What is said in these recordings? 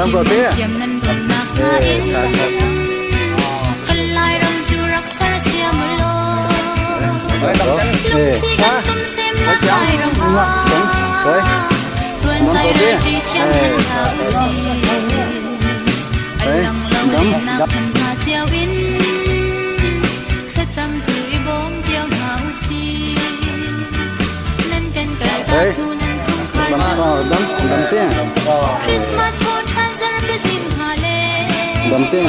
Dam ko te. Eh, tha tha. Eh. Đấy. Dam ko te. Eh, tha tha. Đấy. Dam dam. Đấy. Dam ko dam dam te. Dam te.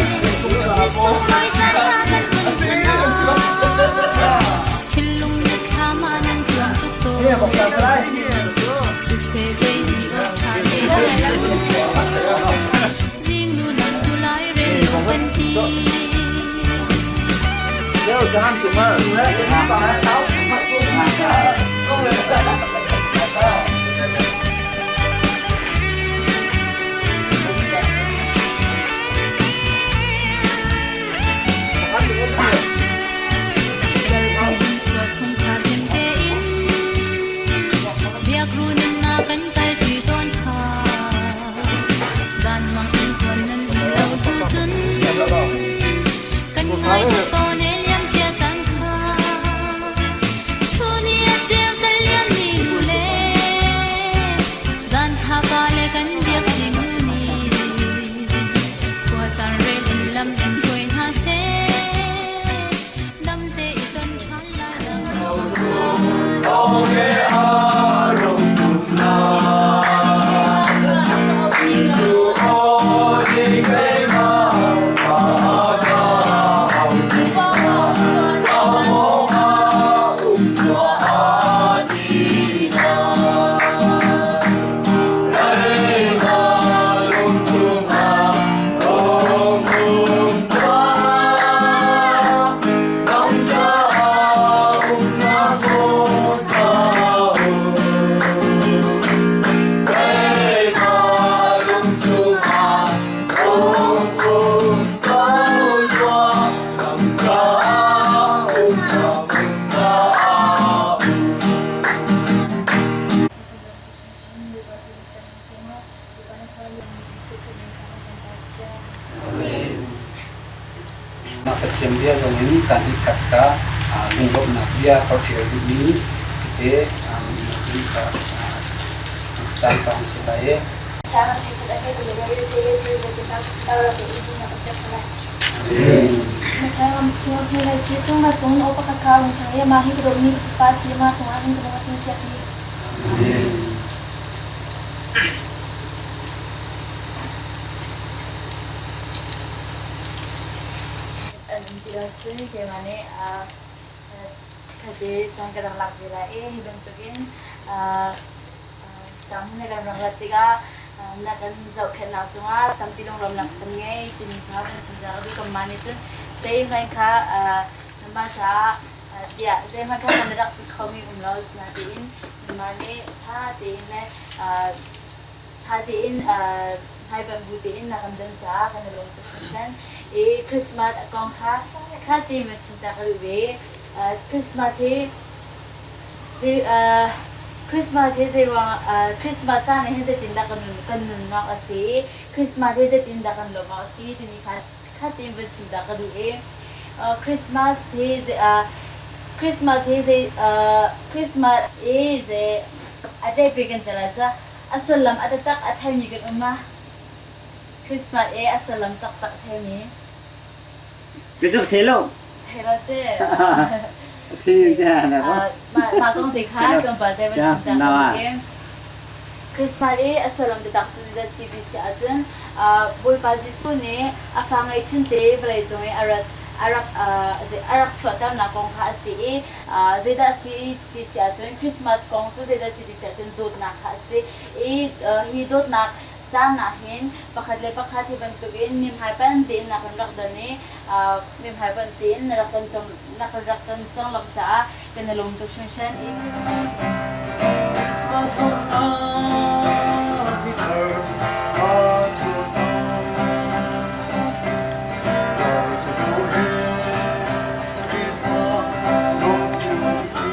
Mah Pathian bia zong in kan i khat ka lunglawmhnak bia forhfial duhmi te cun ka caan ka hung si lai i. An um ti lo cun keimah nih chikkhatte caan ka rak lak ve lai i hi bantukin tam na kan rak rat tikah na kan zohkhenhnak cungah tampi lunglawmhnak kan ngei timi kha kan chim caah duh kanmah nih cun zeihmanh kha nanmah caah tiah zeihmanh kha kan rak ti khomi um lo asinain nanmah nih ṭha tein le ṭha tein hmaipanh bu tein na kan don caah kan i lawm tuk hringhran. I Christmas a kong kha chikkhat tein van chim ta ka duh ve. Christmas hi Christmas hi zeiruang Christmas caan ah hin zeitindah kan nun kan nunnak a si i Christmas hi zeitindah kan lawmh awk a si timi kha chikkhat tein van chim ta ka duh i Christmas hi Christmas hi zei Christmas hi zei a ṭepe kan ti lai ca A sullam a taktak a theimi kan um ma? Christmas i a sullam taktak a theimi? Ka cuk the lo. The lo te. The te na ro. Mah kong te kha tlawmpal te van chim ta ka duh. Christmas i a sullam taktak cu zeidah si ti si ahcun Bawipa Jesuh nih a fa ngeihchun te vawleicung i a rat a rak a rak chuahternak kong kha a si i zeidah a si ti si ahcun Christmas kong cu zeidah a si ti si ahcun dawtnak kha a si i hi dawtnak caan ah hin pakhat le pakhat hi bantukin mithmai pan tein na kan rak don i mithmai pan tein na rak kan cong na kan rak kan conglawmh caah kan i lawm tuk hringhran i Christmas lawmhnak ni thar aa chuak cang. Zai ka he Christmas lawm cio si.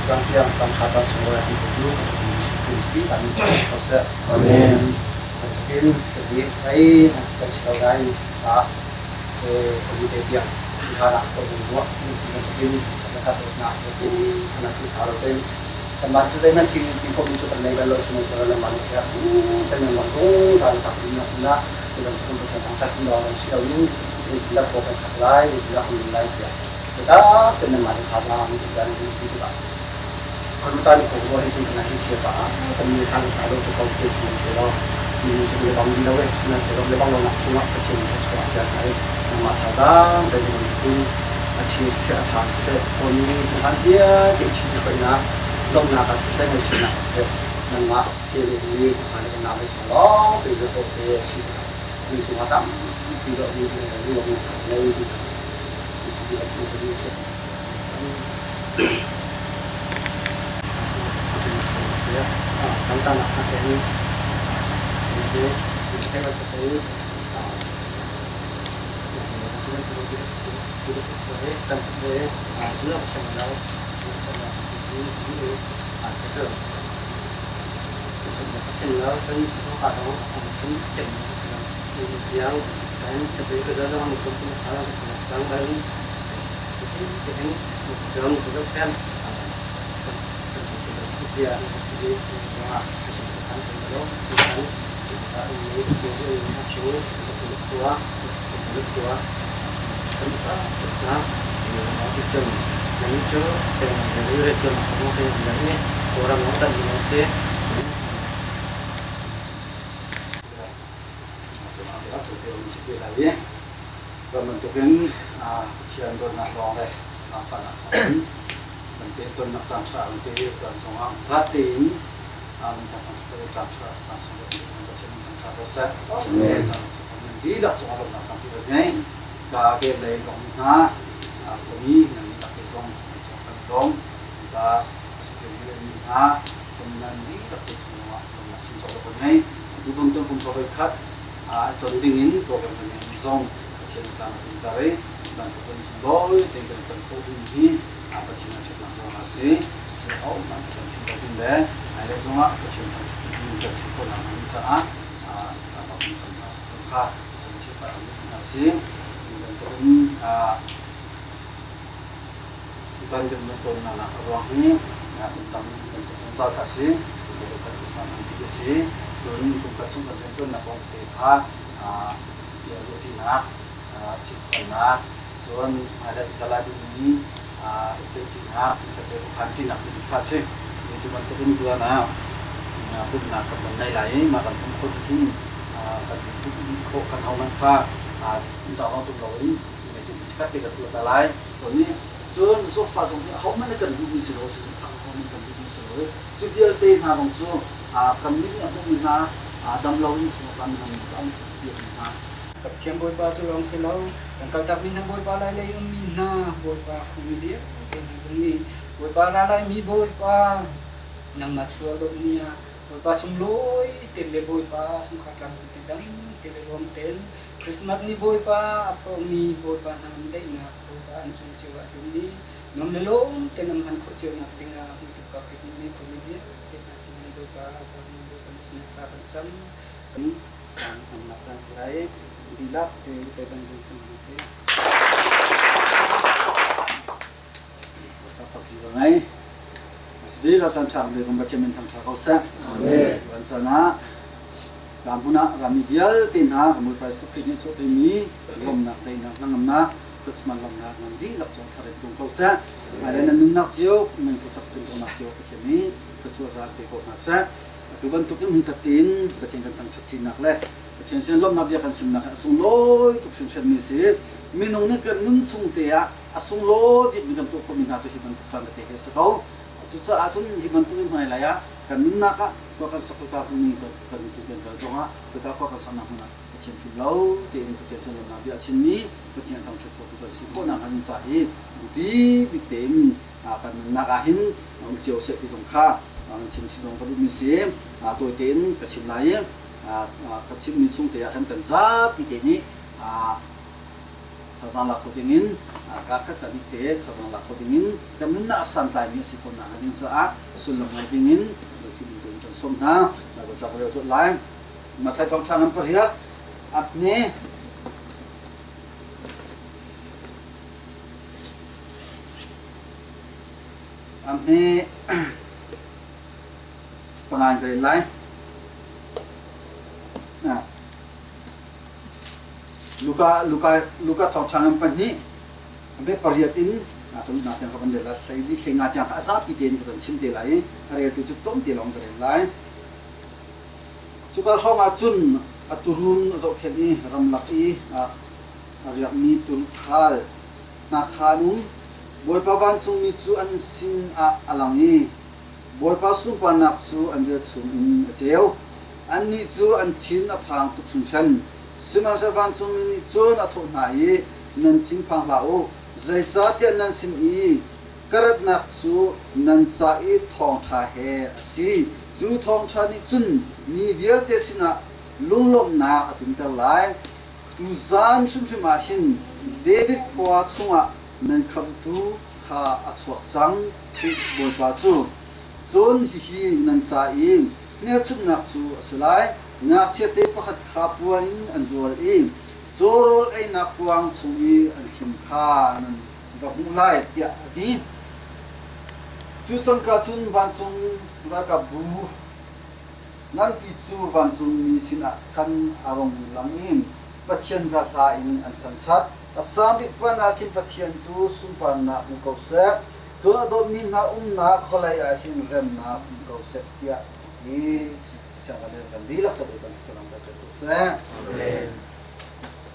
Tuzan tiang caan ṭha caan sunglawi a kan petu kan Pathian Jesuh Khrih si kan in si ko seh. Amen. Bantukin kan nih zeihmanh kan si lo nain ah khuami te tiang thihlan ah kan ruah ti bantukin kan dawtnak te kan ti tha lo tein kanmah cu zeihmanh thil ti khomi cu kan nei bal lo sihmanhsehlaw nangmah na siah kan nangmah zungzal tak in na ti bantukin Pathian thangṭhat ti lawng si loin zeitindah khua kan sak lai zeitindah kan nun lai tiah biatak tein nangmah nih thazaang ti kan ti tikah kan caan ko rua hin cun kan hi chia pa kan mi sang ta lo tu ko te sihmanhsehlaw mi cu le bang lo e sihmanhsehlaw le bang lo nak chungah Pathian nih thluachuah a pek lai nangmah thazaang pe ding bantukin a chi siseh a tha siseh khuami cunghan vialte i ṭhit hruainak lawmhnak ah siseh ngaihchiatnak ah siseh nangmah te le hi kan le kan nau le lawng te zu te a si tikah mi cungah tampi dawh mi lawmhnak ngei ti si ti a chim ka duh cu. Caan ah hin Bantukin Pathian dawtnak lawng le zaangfahnak thawngin kan te tonnak caan ṭha kan te tuan zongah vat tein min thang thang ṭha caan ṭha caan sung kan Pathian min thang ṭha ko seh. Caan nan dihlak cungah lawmhnak tampi kan ngei. Ka ke lei zong hna khuami nan dihlak te zong cung kan lawm. Ka security mi hna khuami nan dihlak te chung zongah lawmhnak sim cawk kan ngei. Atu bantuk kum pakhat khat ton dingin program kan ngeihmi zong Pathian tlang a tlunter i bantukin sunglawi tein kan ton khawh ding hi Pathian a ṭhatnak ruangah a si. Cucu ahohmanh kan thim lo ding le hmailei zongah Pathian thangṭhat ding kan si khawh nakhnga ding caah thlacam kan cam hna sawsawh kha sawmchia caah kan duh a si. Bantukin tutan kan nun tawnnak a ruang hi kum tam bantuk zungzal kha a si. Kan Christmas an ti a si. Cun kum khat chung kan rianṭuannak kong te kha bia ruahṭinak, chimkhualnak, cun hmailei kal ah dingmi ṭinak, kate khuakhanṭinak timi kha a si. Cu bantukin tuan ah pumhnak kan van nei lai i mah kan pumh khawh hin kan pumh khawh kan ho man kha dawng tuk loin chikkhat te kan tuah ta lai. Cun zawtfah zong hi ahohmanh nih kan duhmi si lo, sizung phak ahohmanh kan duhmi si lo i cu vialte hna zong cu kan mit nih a hmuhmi hna dam lo in kan an piakmi hna. Pathian Bawipa cu lawng si lo, kan kaltakmi hna Bawipa lai lei ummi hna Bawipa khumi vialte hna zong nih Bawipa ra laimi Bawipa nangmah chuah dawh ni ah Bawipa sunglawi te le Bawipa sungkhar tlangpi te dam te le lawm ten Christmas ni Bawipa a phawngmi Bawipa hnangam daihnak Bawipa an cung cio ah tlun i nuam le lawm tein an hman khawh cio nak ding ah hmuhtuk ka pek mi khuami vialte hna sizung Bawipa caan Bawipa na sinah thla kan cam kan caan hmannak caan si lai dihlak te pe kan zung sung hna sih. Taktak ti ngai. Asbi ka chan ṭha le kan Pathian min thangṭha ko seh. Amen. Kan chan ah ram hmun ah rami vialte hna kan Bawipa Jesuh Khrih nih chuahpi mi lawmnak daihnak hnangamnak Christmas lawmnak nan dihlak cung thar in tlung ko seh. Hmailei nan nunnak cio nan khuasak tintunak cio Pathian nih thluachuah za pe ko hna seh. Atu bantuk in hmunkhat tein Pathian kan thangṭhat ṭinak le Pathian sin lawmhnak bia kan chimnak hi a sunglawi tuk hrimhrim mi a si. Minung nih kan nun chung te ah a sunglawi bikmi kan tuah khawhmi hna cu hi bantuk caan tete hi a si ko. Cucaah cun hi bantuk in hmailei ah kan nunnak ah khua kan sak ka hmumi kan tu kan kal zongah khua khua kan saknak hmun ah Pathian philh lo tein Pathian sin lawmhnak bia a chimmi Pathian thangṭhat khawhtu kan si khawhnak hnga ding caah hi biapi bik tein kan nunnak ah hin um cio seh ti zong kha chim si zong ka duhmi si. Tawi tein ka chim lai i ka chimmi chung te ah khan kan zapi te nih Thazaang lak kho dingin kaa khat ka bik te thazaang lak kho dingin kan nunnak a santlaimi a si ko nakhnga ding caah sullam ngei dingin lungthin in kan sawm hna. Bible ca ka rel colh lai. Matthai thawngṭha ngan pariat a hme a hme panga in ka rel lai. Luka Luka Luka thawngṭha ngan pahnih a hme pariat in cun tiang ka van rel lai hleili hleinga tiang kha a zapi tein ka van chim te lai i a reltu cu tlawmte lawng ka rel lai. Cuka hrawng ah cun a tuurun a zohkhenh i ramlak i a riakmi tuukhal hna kha an um. Bawipa vancungmi cu an sinah a lang i Bawipa sunparnak cu an velchum in a ceu. Annih cu an thin a phang tuk hringhran. Sihmanhsehlaw vancungmi nih cun a thawh hna i, Nan thin phang hlah u, zeicahtiah nan sin i ka ratnak cu nan ca i thawngṭha he a si. Cu thawngṭha nih cun mi vialte sinah lunglawmhnak a tlunter lai. Tuzan hrimhrim ah hin David khua chungah nan khamhtu kha a chuak cang, Khrih Bawipa cu. Cun hihi nan ca i hmelchunhnak cu a si lai, ngakchiate pakhat kha puan in an zual i caw rawl einak kuang chung i an hlim kha nan va hmuh lai, tiah a ti. Cu cangka cun vancung ralkapbu nganpi cu vancungmi sinah khan a rung lang i Pathian kha hla in an thangṭhat. A sang bik van ah khin Pathian cu sunparnak hmu ko seh, cun a dawtmi hna umnak vawlei ah hin remnak um ko seh, tiah a ti. Thiang kan kan dihlak ca Bawipa nih calang kan ko seh. Amen.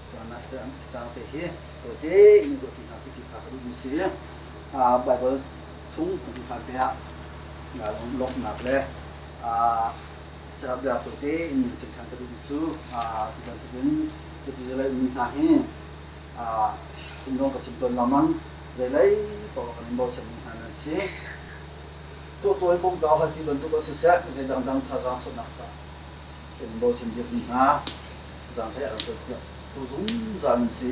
Tuan ah caan tang te hi tawite in ruah ti hna sih ti kha ka duhmi si. Bible chung kan hlan te ah lawmhnak le bia tawite in chim ṭhan ka duhmi cu ti bantukin cuti zelei ummi hna hi chim dong ka chim tawn lengmang zeilei paoh kan in bochanmi hna nan si. Tuahcawi kongkau hal ti bantuk ah siseh, zei dangdang thazaang chuahnak tah kan in bochan bikmi hna zaanghlei ah kan cawnpiak tu zungzal an si.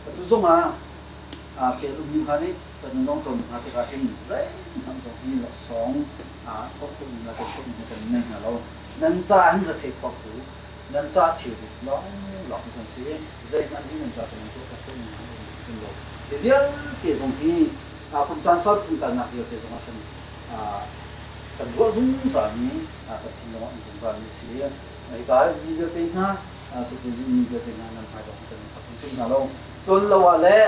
Atu zong ah kel ummi hna nih kan nunong cawn hna tikah hin zeihmanh zong hi laksawng thawk tukmi le kan thawkmi kan nei hna lo. Nan ca hin ra thei khawh tu, nan ca thilrit lawnglawng hi kan si. Zeihmanh hi nan ca kan in tuah tukmi hna kan lo. Hi vialte zong hi kum caan sau tlunkalnak vialte zong ah khan kan ruah zungzalmi kan thinlung ah um zungzalmi a si. Hika mi vialte hna mi vialte hna nan hmai zong kan in chim hna lo. Ton lo ah le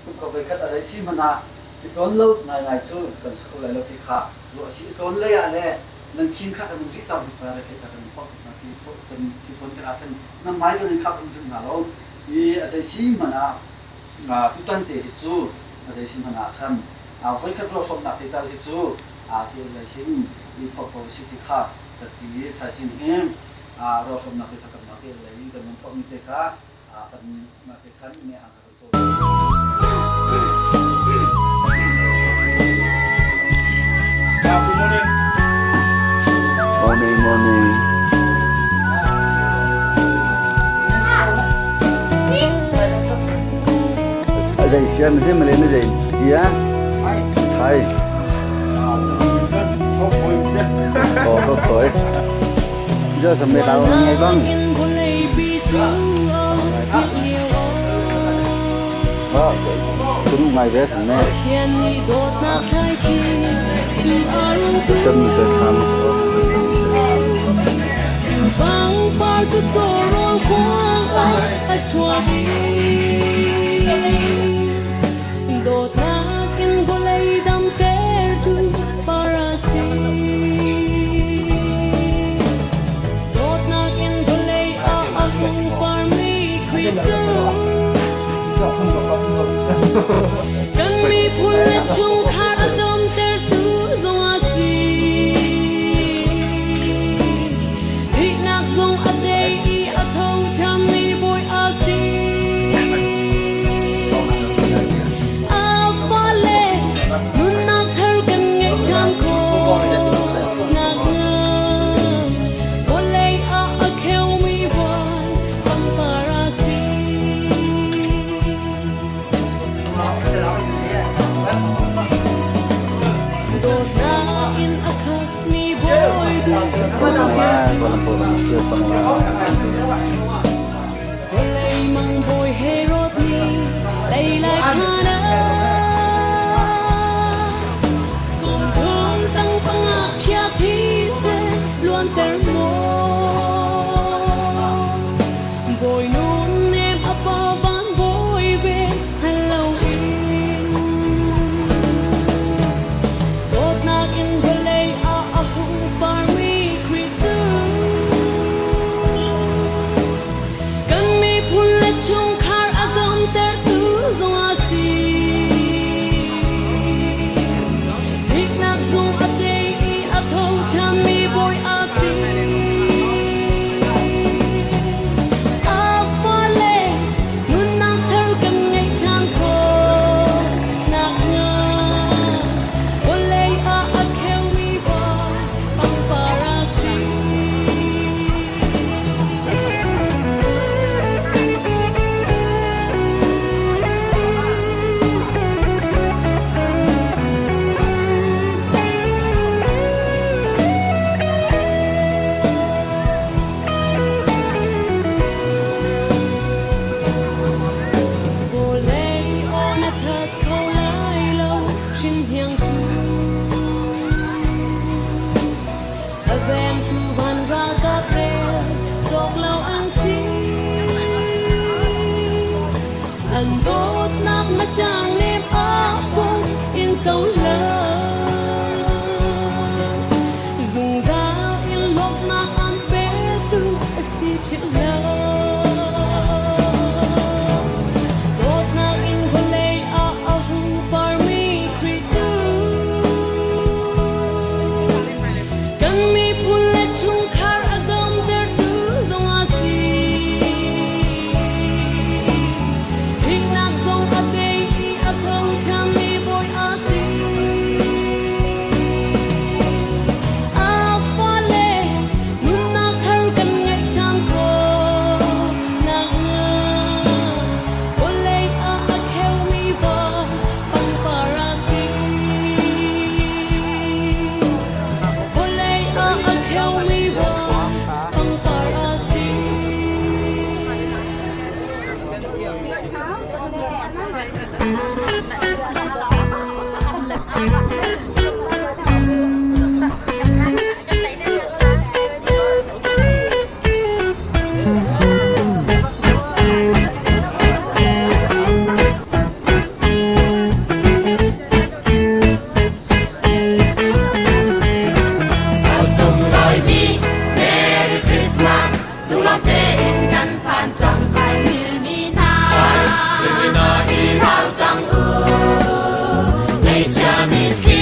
kum kha voikhat a zei si hmanh ah i tlawn lo ngaingai cu kan si kho lai lo ti kha ruah a si. I tlawn lei ah le nan khin kha kan in rih tam hna le thei kha kan in phorh hna ti kan si fawn tikah khan nan hmai kan in khap in hrim hna lo. I a zei si hmanh ah tutan te hi cu a zei si hmanh ah khan voikhat ruahhrawmnak te tal hi cu ti lei hin i phorh ko si ti kha ka ti i thaizing hi ruahhrawmnak te kha kanmah te lei in kan nun phorhmi te kha kanmah te khan meh hang kha kan caw. Good morning. Morning, morning. Zei siam hi male na zei tia chai có có thổi giờ sắm mẹ tao ngay băng Ờ, chúng ngày về sắm mẹ chân cái tham Kan miphun le chungkhar a damtertu zong a si. Thihnak zong a tei i a tho ṭhanmi Bawi a si. Dawtnak in a khatmi bawi Vawlei mang bawi Herod nih lei lai khan ah kum thum tang panga chia thi seh luanter maw Bawi nun nem a pa van bawi ve hal loin Dawtnak in vawlei ah a hung parmi Khrih cu kan miphun le chungkhar a damtertu zong a si. Thihnak zung a tei i a tho ṭhanmi Bawi a si. A fale nunnak thar kan ngeih ṭhan khawh nakhnga vawlei ah a kheumi van pangpar a si. Vawlei aw na that kho lai lo hrinhniang cu A vengtu van ralkap rel cawk lo an si. An dawtnak na ṭang nem ah pung in cohlang. Zungzal in lawmhnak an petu a si philh lo. Dawtnak in vawlei ah a hung parmi Khrih cu kan miphun le chungkhar a damtertu zong a si. Thihnak zong a tei i a tho ṭhanmi Bawi a si. A fale nunnak thar kan ngeih ṭhan khawh nakhnga vawlei ah a kheumi van pangpar a si. Vawlei ah a kheumi van pangpar a si. Sunglawi Merry Christmas lunglawm tein kan phan cang kai milmi hna i hlau cang u ngaihchia mitthli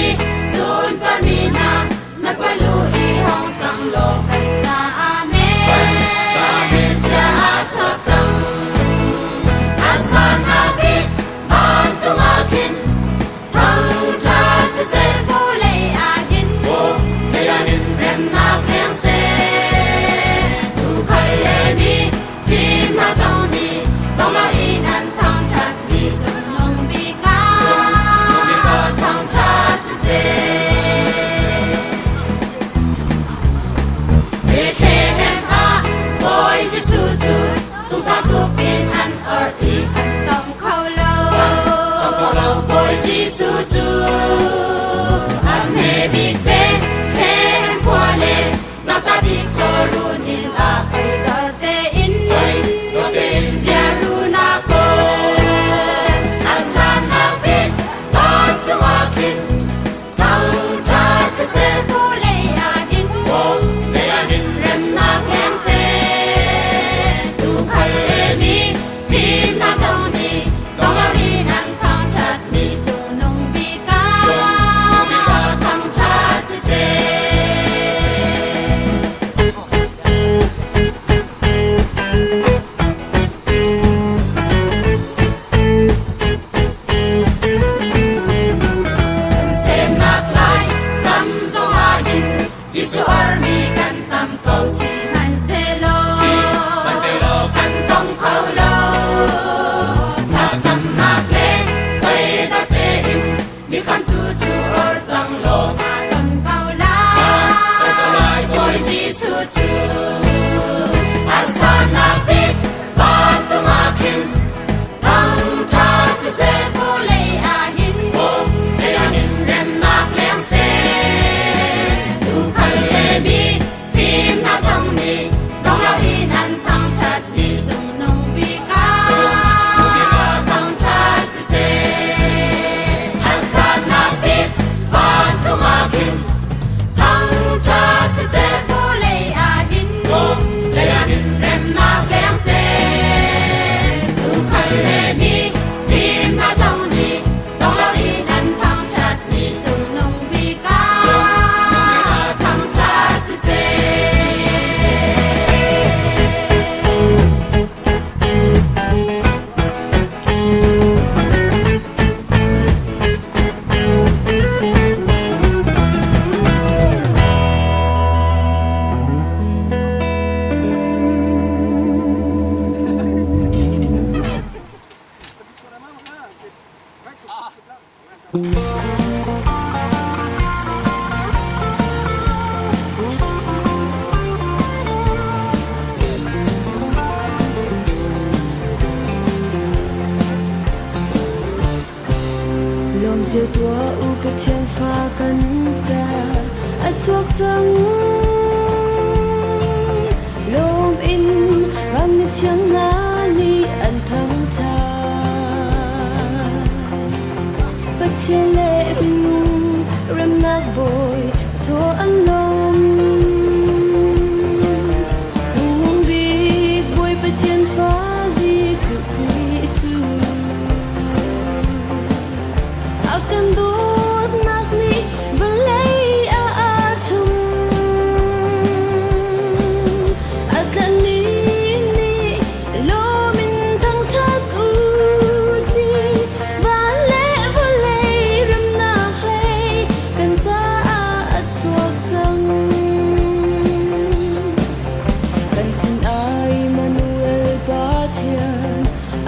Pathian fa kan ca a chuak cang. Lawm in ram ni thiang hna nih an thangṭhat. Pathian le minung remnak bawi chaw an lawm. Cung bik Bawi Pathian fa Jesuh Khrih cu a kan dawtnak nih vawlei ah aa ṭhum. A tlanhmi nih lawm in thangṭhat u sih. Van le vawlei remnak hlei kan caah a chuak cang. Kan sin ah Immanuel Pathian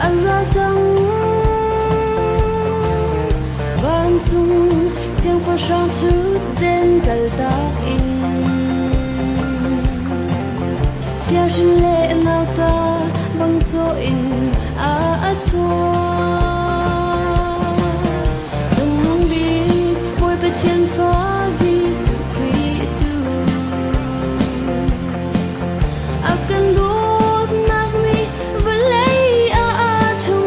an ra cang. Vancung siangpahrang ṭhutden kaltak in chiahrin le nauta bang caw in a chuak. Cungnung bik Bawi Pathian fa Jesuh Khrih cu a kan dawtnak nih vawlei ah aa ṭhum.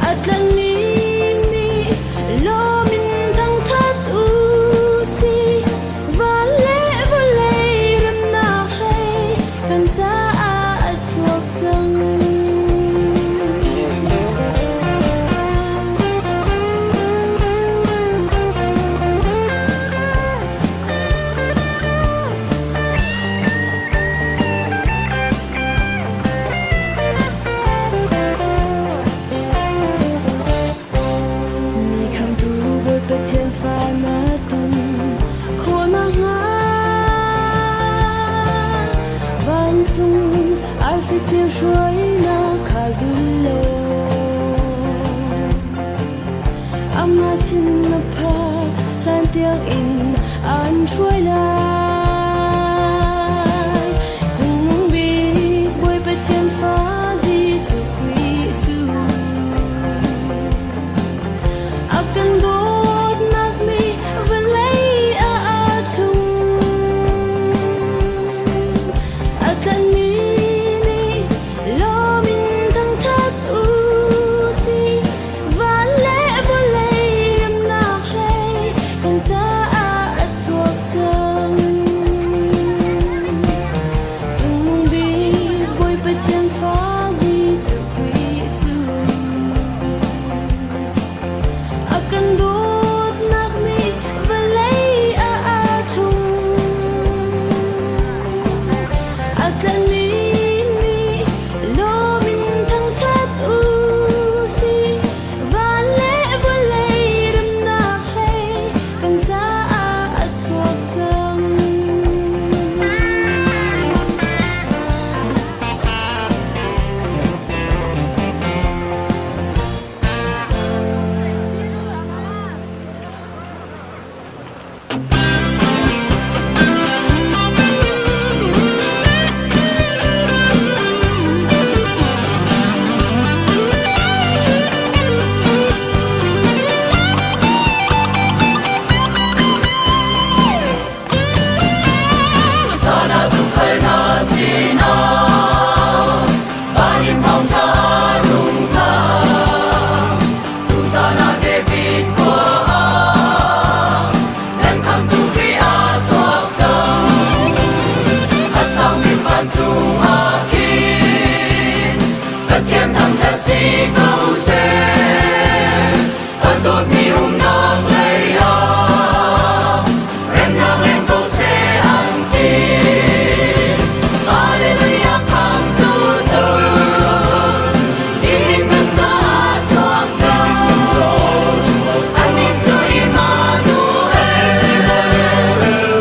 A tlanhmi nih lawm in thangṭhat u sih. Van le vawlei remnak hlei kan caah a chuak cang. Mi khamtu Bawi Pathian fa na ton khawh nakhnga vancung arfi ceu hruainak kha zul law amah sin na phak hlan tiangin aan hruai lai. Cungnung bik Bawi Pathian fa Jesuh Khrih cu a kan dawtnak nih vawlei ah aa ṭhum. A tlanhmi nih lawm in thangṭhat u sih. Van le vawlei remnak hlei kan caah a chuak cang. Cungnung bik Bawi Pathian fa Jesuh Khrih cu a kan dawtnak nih vawlei ah aa ṭhum. A tlanhmi nih lawm in thangṭhat u sih. Van le vawlei remnak hlei kan caah a chuak cang. Sana tukhal na sinah van in thawngṭha rung thang. Tuzan ah David khua ah nan khamtu Khrih a chuak cang. A sangbik vancung ah khin Pathian thangṭhat si ko seh. Kan dawtmi umnak lei ah remnak leng ko seh an ti. Hallelujah khamtu cu nihin kan caah chuak cang. An min cu Immanuel,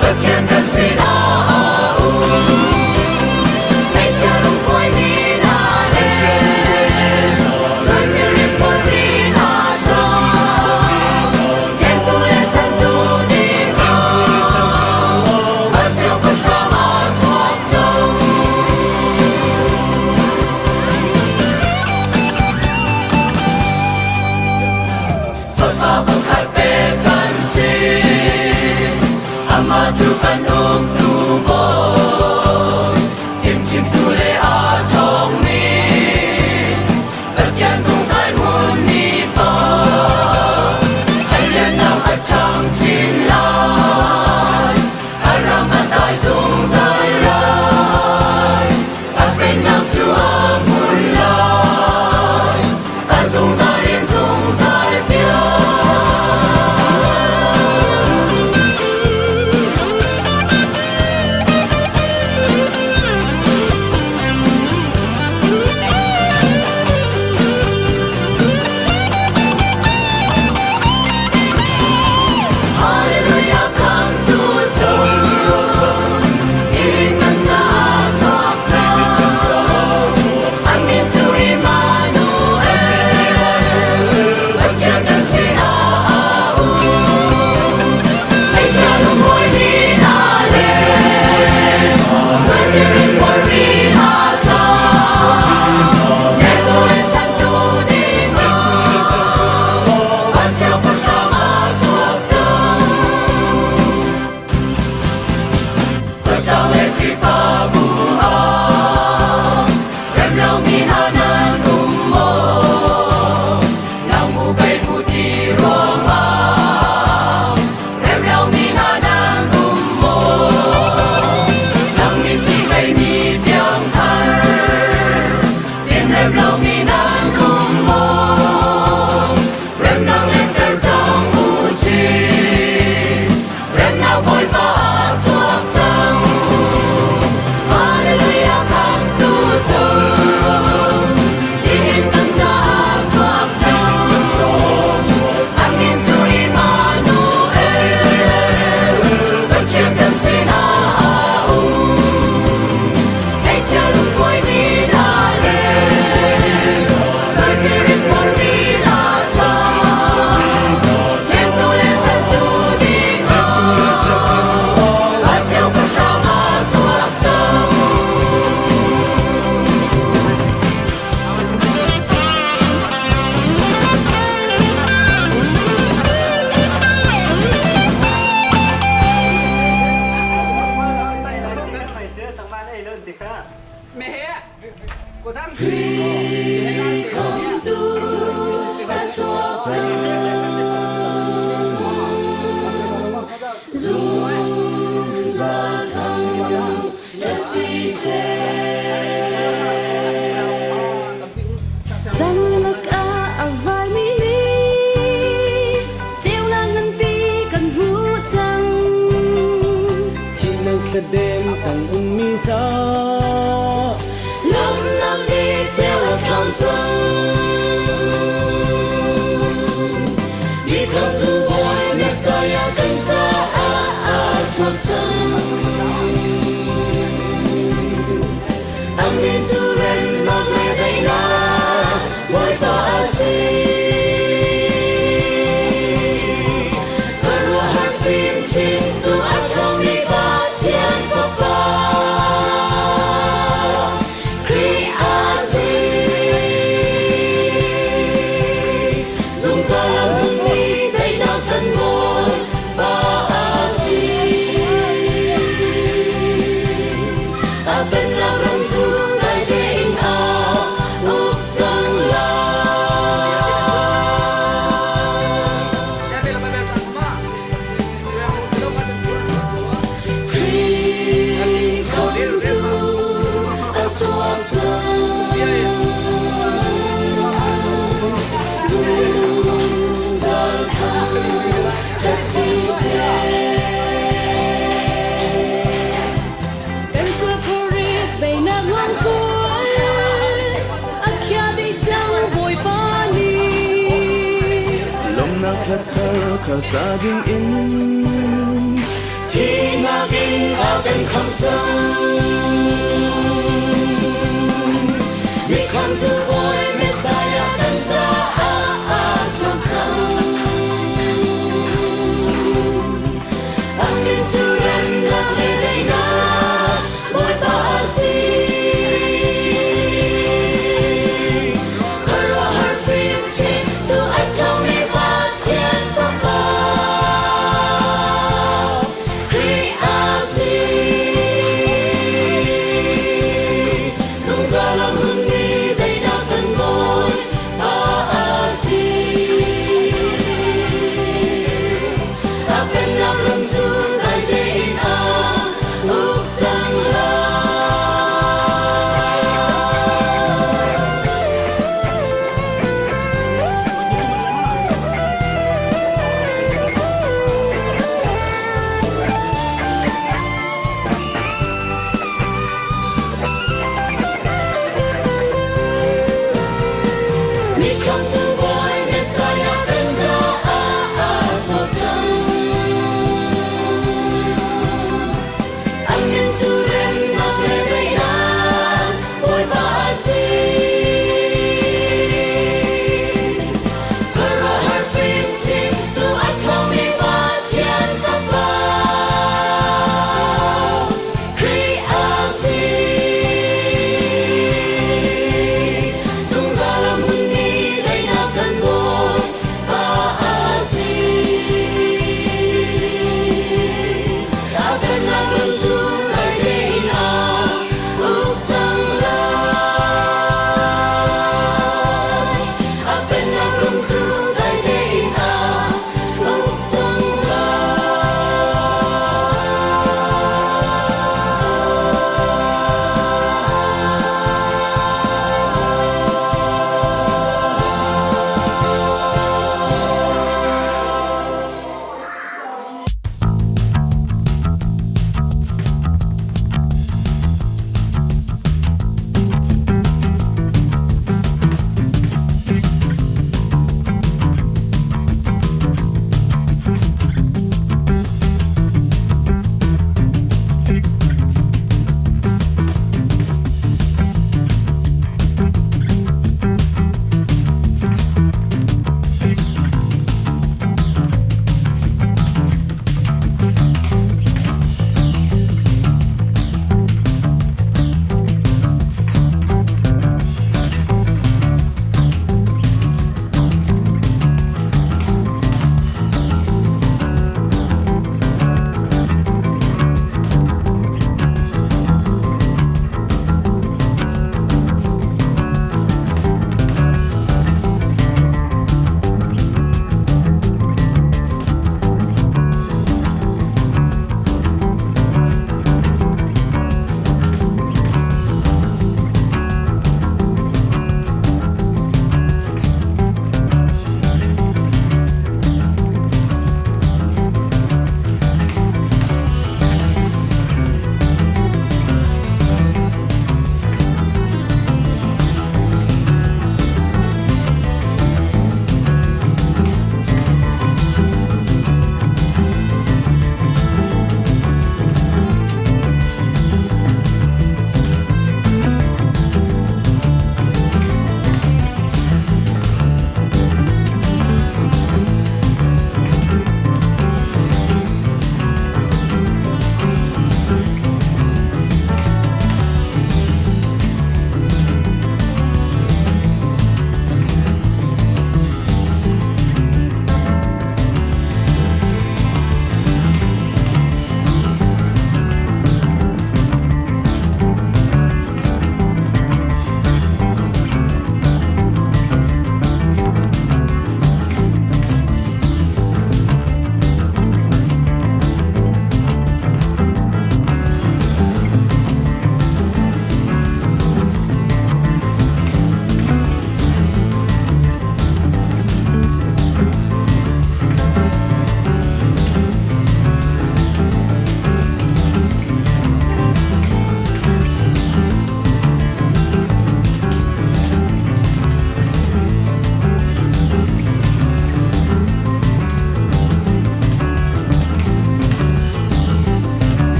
Pathian kan sinah a um. Ngaihchia lungkuaimi hna le sualthil rit phormi hna zong. khamtu Bawi Messiah kan caah a chuak cang. A min cu remnak le daihnak Bawipa a si. Khuaruahhar fimchimtu a ṭhawngmi Pathian Fapa Khrih a si. Zungzal a hmunmi daihnak kan Bawipa a si. A pennak ram cu dai tein a uk cang lai. Khrih khamtu a chuak cang. Zungzal thangṭhat si seh. Kan khuarit beinak ngongkual a khia dih cang Bawipa nih. Lawmhnak hla thar kha sa ding in Thihnak in a kan khamh cang. Mi khamtu Bawi Messiah kan caah a chuak cang. A min cu remnak le daihnak Bawipa a si. Khuaruahhar fimchimtu a ṭhawngmi Pathian Fapa Khrih a si. Zungzal a hmunmi daihnak kan Bawipa a si.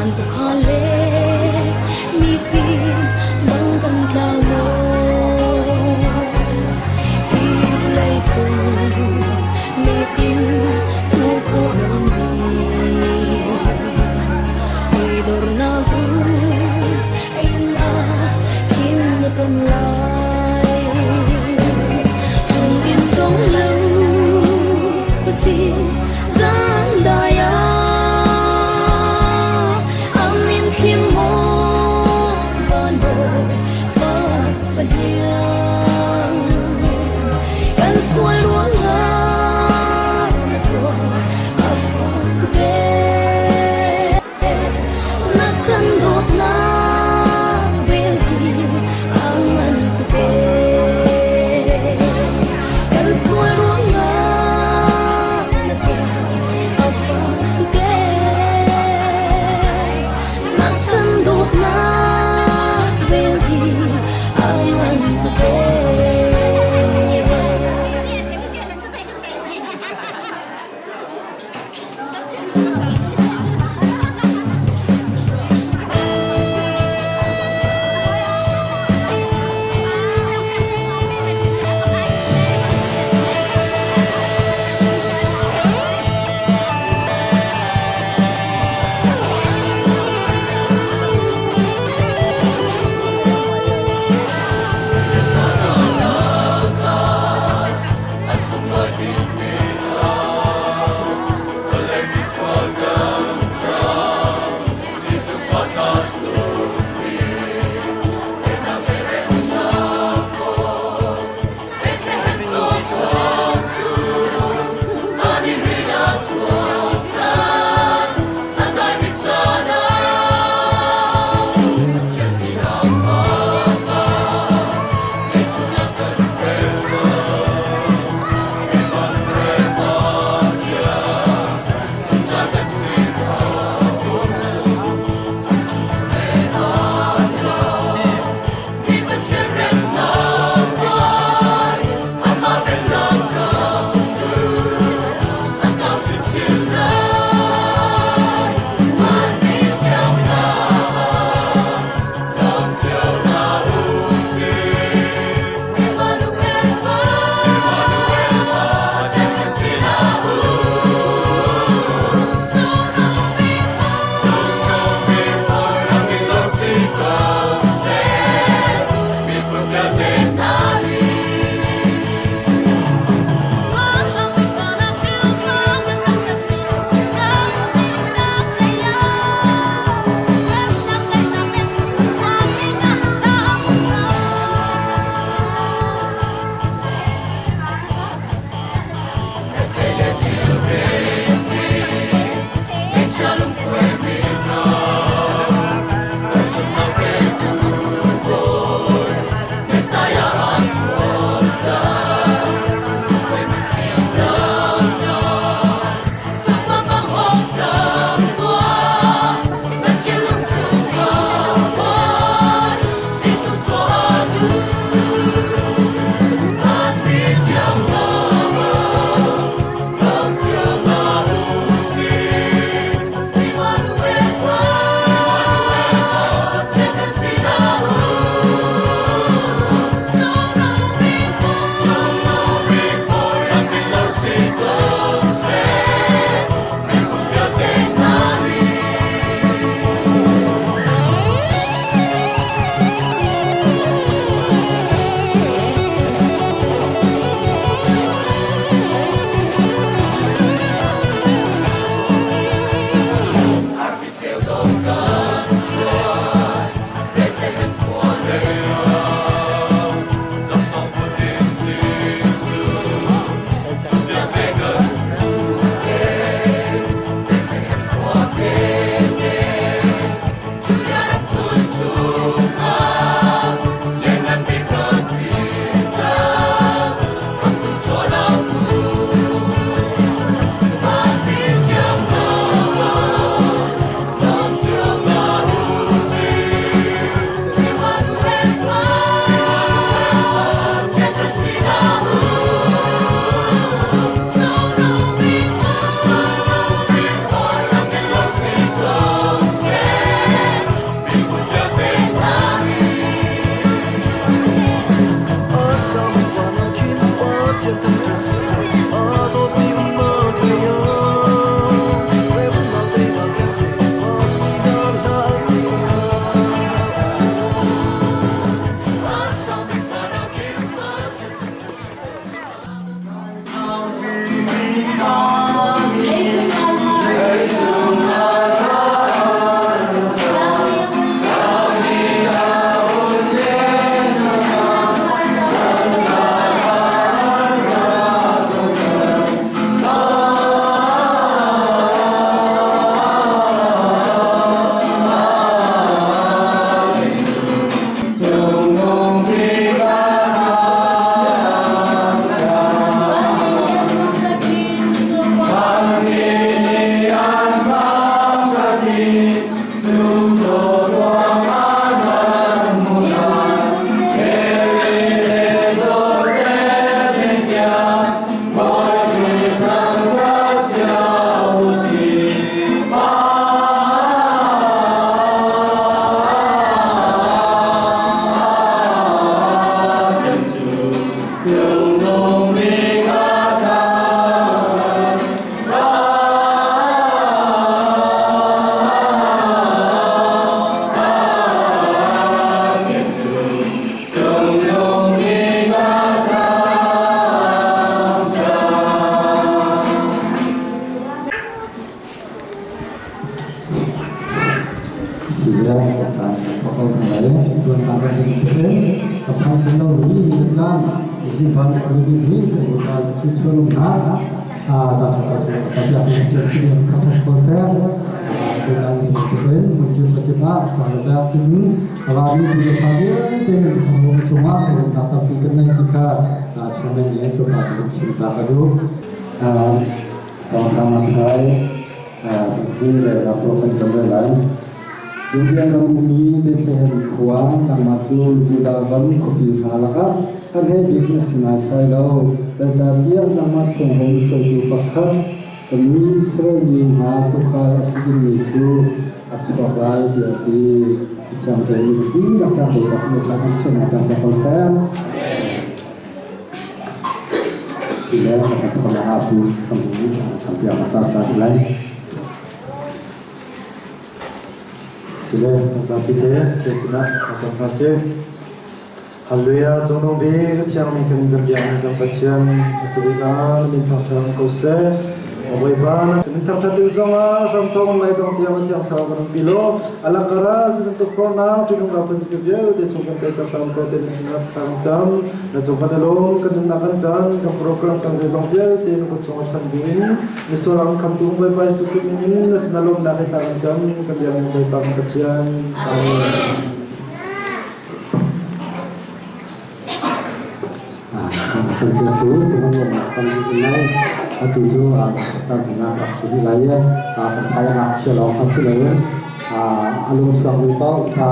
Van tuukhal le mifim bang kan tlau maw? Hi vawlei cung nitin hmuh khawh lomi toidornak in ah khin na ton lai. Lungin tong lo khuasik zandai ah an in thlim maw van. Judea ram ummi Bethlehem khua nangmah cu Judah ram khuapi hna lakah a hme bik na si naisai lo. Zeicahtiah nangmah chung hung hruaitu pakhat ka mi Israel mi hna tuukhal a si dingmi cu a chuak lai tiah a ti. Cathiang tein dihlak cang Bawipa cu thla kan chiahnak dang ko seh. Sile kan thawnak ah tu kan campiak hmasa ta lai. Sile kan zapi te te sinah ka cam hna sih. Hallelujah cungnung bik a thiangmi kan kan biakmi kan Pathian a si bik ah na min thangṭhat ko seh. Bawipa na min thangṭhat tik zongah hramthawk lai dong tiang a thiang thlarau kan umpi law alakara sintuk khornak ṭinung ra phun sikip vialte chung kan tel ka hram ko te na sinah thla kan cam. Na cung kan i lawm, kan nunnak kan caan, kan program kan zeizong vialte na kut chung a chan ding misual ang khamtu Bawipa Jesuh Khrih min in na sinah lawmnak he thla kan cam. Kan biakmi Bawipa kan Pathian. Amen. Atu cu caan a si lai i kan thai ngakchia lawng kha si loin a lungchuakmi paoh kha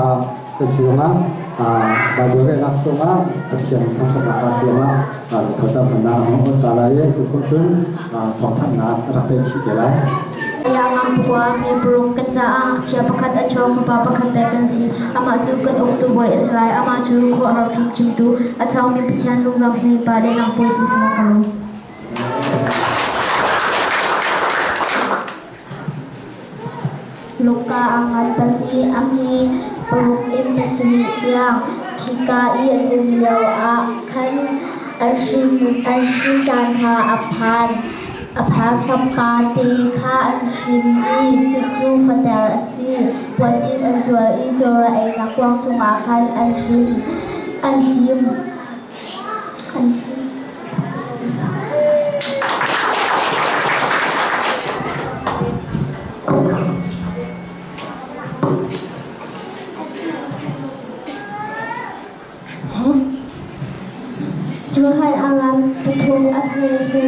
ka si zongah Baibal relnak zongah Pathian thangṭhatnak ka si zongah lungtho a hung ta lai i cu cun thawngthanhnak a rak pek chih te lai. Ngam mi paruk kan caah ngakchia pakhat a chuak, fapa pakhat pek kan si. Amah cu kan uktu bawi a si lai. Amah cu khuaruahhar fimchimtu, a ṭhawngmi Pathian zungzal hmei pa le nang pawi ti si na ko. Luka a ngan pali a hme paruk in pasarih tiang khika i an um lioah khan an hrin caan kha a phan. A phan fapa te kha an hrin i cucu fater a si. Puan in an zual i cawra einak kuang chungah khan an hrin. An hlim. An hlim. Johan a ngan pathum a hme hi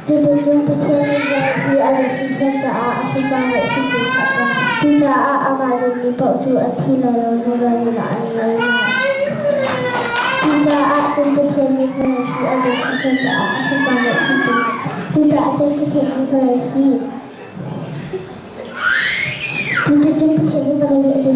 Cuticun Pathian nih vawlei hi a rak thiam caah a fapa ngeihchunte kha a tuah. Cucaah amah zummi paoh cu an thi lai lo, zungzal nun ah an ngei lai. Cucaah cun Pathian nih vawlei hi a rak thiam caah a fapa ngeihchunte Cucaah cun Pathian nih vawlei hi Cuticun Pathian nih vawlei hi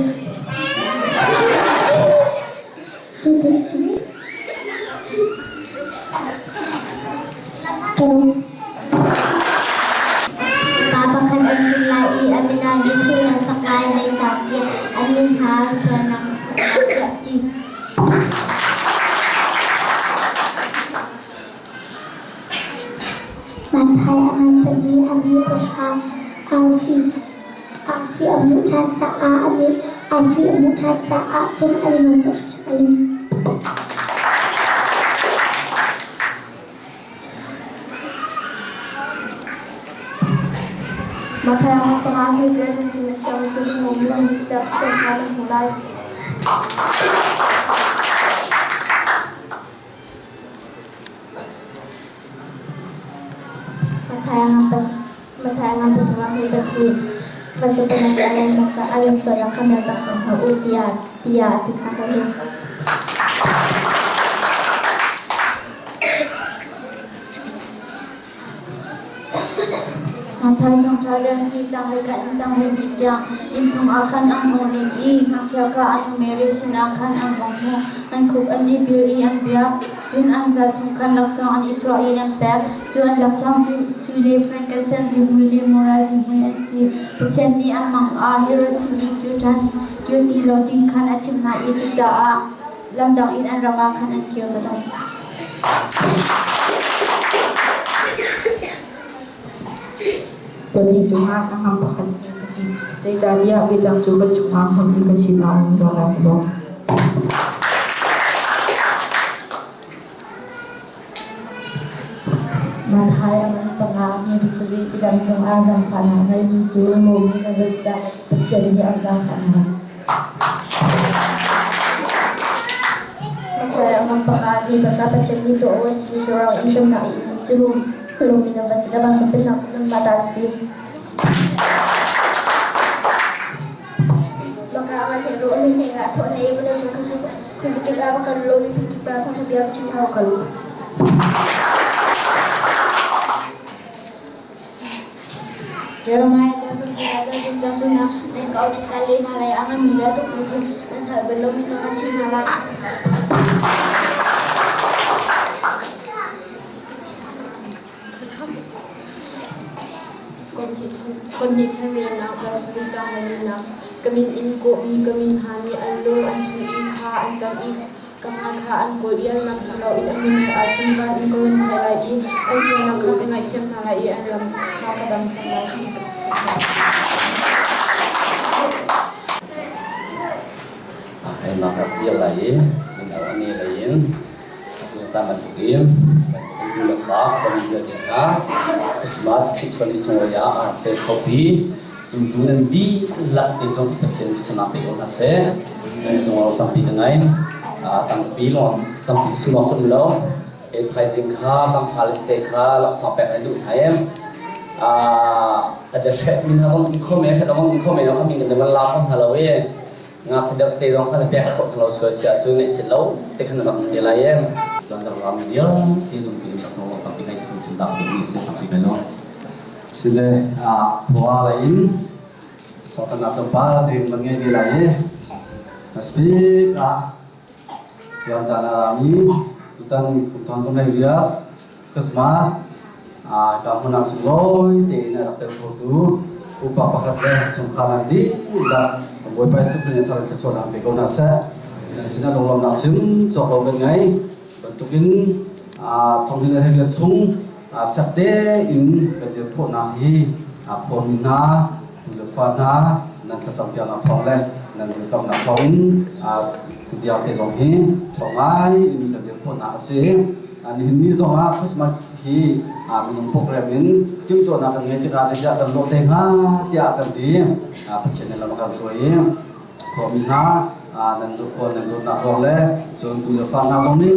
Pa pakhat an chim lai i a min ah thil an sak lai, zeicahtiah an min kha sualnak a sak lai tiah a ti. Matthai a ngan pali a mi pahra arfi arfi a hmuh ṭhan caah a mi arfi a hmuh ṭhan caah cun an i nuam tuk hringhran. Matthai a panga hi biakinn na chiah cun hmuhmi step kha na hmuh lai. Vancung pennak cu a lan cang caah nan sualnak kha mertak cang hna u tiah tiah a ti kha ka hmuh. Matthai thawngṭha le hi cang le ka in cang le hnih tiang inn chungah khan an hung lut i ngakchia kha an nu Mary sinah khan an vung hmuh. An khuk an i bil i an biak. Cun an cal chung khan laksawng an i chuah i an pek. Cu an laksawng cu sui le frankincense zihmui le mura zihmui an si. Pathian nih an mang ah Herod sin i kir ṭhan kir ti lo ding khan a chimh hna i cucaah lamdang in an ram ah khan an kir colh. Pahnih cungah a ngang pakhat ka ti. Zeicahtiah midang cu kan chungah hmun i ka sinah an tuah lai maw? Matthai a ngan panga mi pasarih midang cungah zaangfahnak ngeimi cu Romi na va dah Pathian nih an zaangfah hna. Matthai a ngan panga mi panga Pathian nih tuah u an timi tuah in hremnak i in cu Romi na va si dah vancung pennak cu nanmah ta a si. Maka a ngan hlei an hlei ah thawh hna i vawleicung khuazakip ah va kal law miphun kip ah thawngṭha bia va chim hna u kal u. Jeremiah le Zungzal le Zungzal chungah nan ka auh ṭhan leh hna lai, a nganmi le a tukmi cu nan hngalh bal lomi kha kan chimh hna lai. Kon nih chanriannak Gospel ca nunnak ka min in kawhmi ka mi hna nih an lung an chung i kha an cam i ka hmai kha an kawl i an lam ṭhalo in an nun ahcun van in ka run thai lai i an sualnak kha ka ngaihthiam hna lai i an ram kha ka dam hna lai. Keimah ka rak dir lai i mino a nge lei in atu caan bantukin kan nu le fa khuami vialte hna Christmas Khrihfa ni sunglawi ah a rak tel khopi tu nan dihlak te zong Pathian cu sanak pe ko hna seh. Nan lungro tampi ka ngai. Tampi lawng tampi si lawng sum lo. E thaizing kha tam fale te kha laksawng pek an duh hna em. A de hret min ha zong in kho me hret zong in kho me no min kan de la kho hna lo e. Nga se deuh te zong kha na pek khawh lo sual si ahcun ngaih si lo te khan na rak te lai em. Tuan ram vialte zong pi nih a tampi ngai thun sim dak mi si tampi kai lo. Sile khua lei in sawtana tlawmpal tein kan ngei ve lai i hmasabik ah tuan caan a rami tutan kum thong kum hlei riat Christmas ka hmun ah sunglawi tein a rak tel khotu upa pakhat le chungkhar nan dihlak Bawipa Jesuh Khrih nih thar in thluachuahnak pe ko hna seh. Nan sinah lunglawmhnak chim cawk lo kan ngei. Bantukin thonginn le hleilet chung fek tein kan dir khawhnak hi khuami hna tu le fa hna nan thlacam piaknak thawng le nan dirkamnak thawng in tutiang te zong hi thawng ngai in kan dir khawhnak a si. Nihin ni zong ah Christmas hi minung program in timhtuahnak kan ngei tikah zeidah kan lawh te hnga tiah kan ti. Pathian nih lam a kan hruai i khuami hna nan duh nan dawtnak ruang le cun tu le fa hna zong nih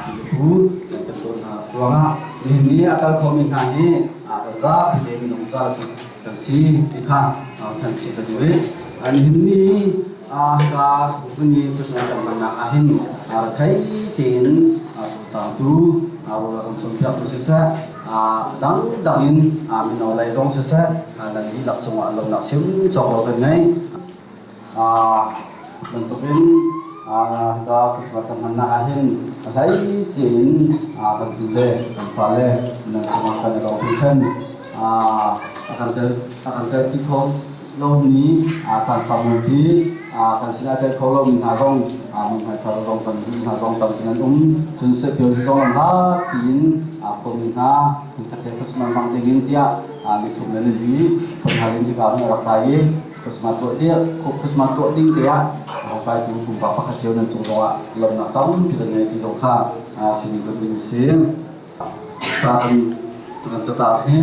pi le pu nan kan dawt hna ruangah nihin ni a kal khomi hna hi kan zapi te minung zapi kan si ti kha than chih ka duh i nihin ni ka hmun i Christmas kan hmannak ah hin rethei tein cawlcangtu rawl kan cawnpiaktu siseh dangdang in mino lei zong siseh nan dihlak cungah lawmnak chim cawk lo kan ngei. Bantukin hika Christmas kan hmannak ahhin a hleice in kan tu le kan fale nan cungah kan i lawm hringhran. A kan tel a kan telpi kho lomi caan sau nganpi kan sinah tel kho lomi hna zong mithmai thar zong kan hna zong tampi nan um. Cun sepio zong an hlat tiin khuami hna hmunkhat te Christmas hmang dingin tiah mithum le nili phun in hika hin a rak kai i Christmas tuah ding Christmas tuah ding te ah hawkaitu pumpak pakhat cio nan cung zongah lawmhnak tampi kan ngei ti zong kha chim kan ding si. Ca kan kan catar hi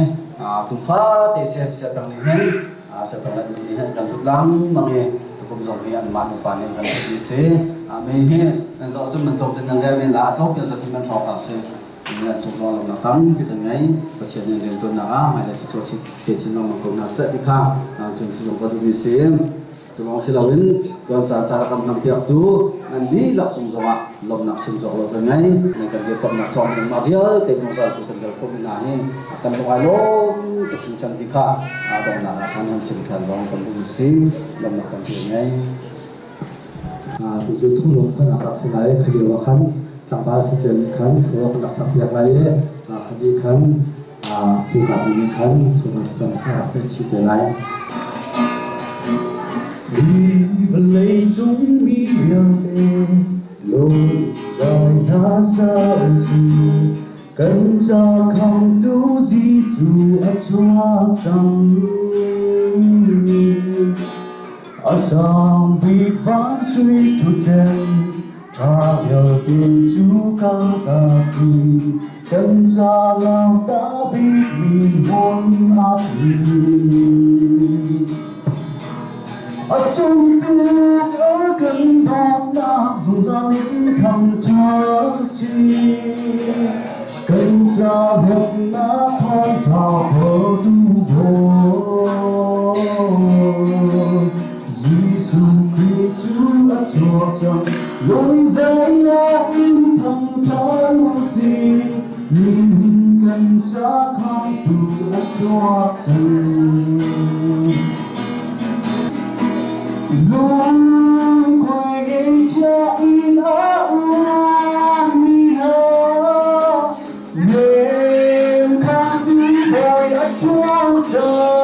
kum fate sia siapang nih hin siapang nih hin kan tut lengmang i tukum zong hi anmah nupa nih kan tut mi si. Mei hi nan zoh cun nan tlawm tin nan rel men la tlawm pian zatin nan hrawk si. Nan chung zong lawmnak tampi kan ngei. Pathian nih riantuannak ah hmailei cu chin te chin lengmang ko hna seh ti kha cun cu ka duhmi si. Cu lawng si loin tuan caan ca kan hmang piaktu nan dihlak cung zongah lawmhnak chim cawk lo kan ngei. Nan kan dirkamnak thawng in mah vialte zungzal cu kan dal khawhmi hna hi kan lung ai lawm tuk hringhran ti kha donghnak ah khan han chim than zong kan duhmi si. Lawmhnak tampi kan ngei. Tu cu thunglung khan a rak si lai. Kha lio ah khan tlangval si cia nih khan saw kan rak sakpiak lai i kha nih khan puka pi nih khan thunglung thlacam kha a rak pek chih te lai. Hi vawlei cung mi vialte lung zai hna sa usih. Kan ca khamtu Jesuh a chuak cang. A sang bik van sui ṭhutden ṭha vialte cu ka ti. Kan ca lawng ta bikmi hmun a ti. A sungtuk a kan dawtnak zungzal in thangṭhat si. Kan ca hnemnak thawngṭha phortu Bawi. Jesuh Khrih cu a chuak cang, lungzainak in thangṭhat u sih. Nihin kan ca khamtu a chuak cang. Lungkhuai chia in a ummi hna, nem khamtu bawi a chuak cang.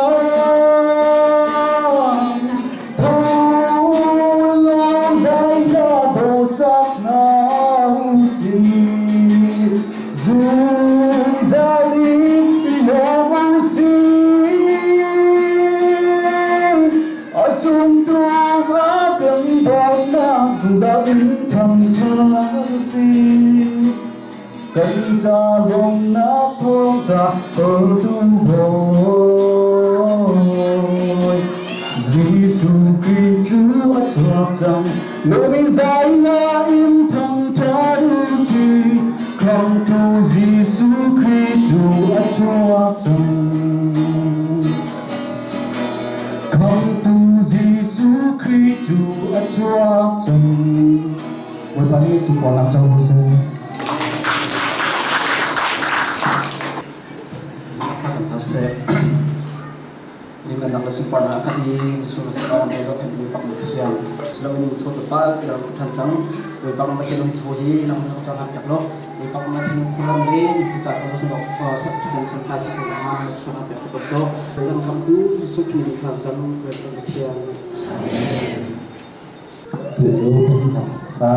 Tho law zai hla dawsak hna usih, zungzal in i lawm usih. A sungtu a kan dawtnak zungzal in thangṭhat si. Kan ca lawmnak thawngṭha tawltu Bawi. Jesuh Khrih cu a chuak cang, lawm in zai in thangṭhat u sih. Khamhtu Jesuh Khrih cu a chuak cang. Khamhtu Jesuh Khrih cu a chuak cang. Bawipa nih sunparnak co ko seh. Seh. Limannak le sunparnak kan i sur kan lo kan i pak thiam. Lo in tho tu pa ti ro than cang. Wei bang ma chelung tho hi nang nang chang hap yak lo. Wei bang ma thin khulam le cha ko so sa than chan tha si ko ma so hap yak ko so. Kan khamtu Jesuh Khrih thlam cang wei bang Pathian. Amen. Tu cu kan sa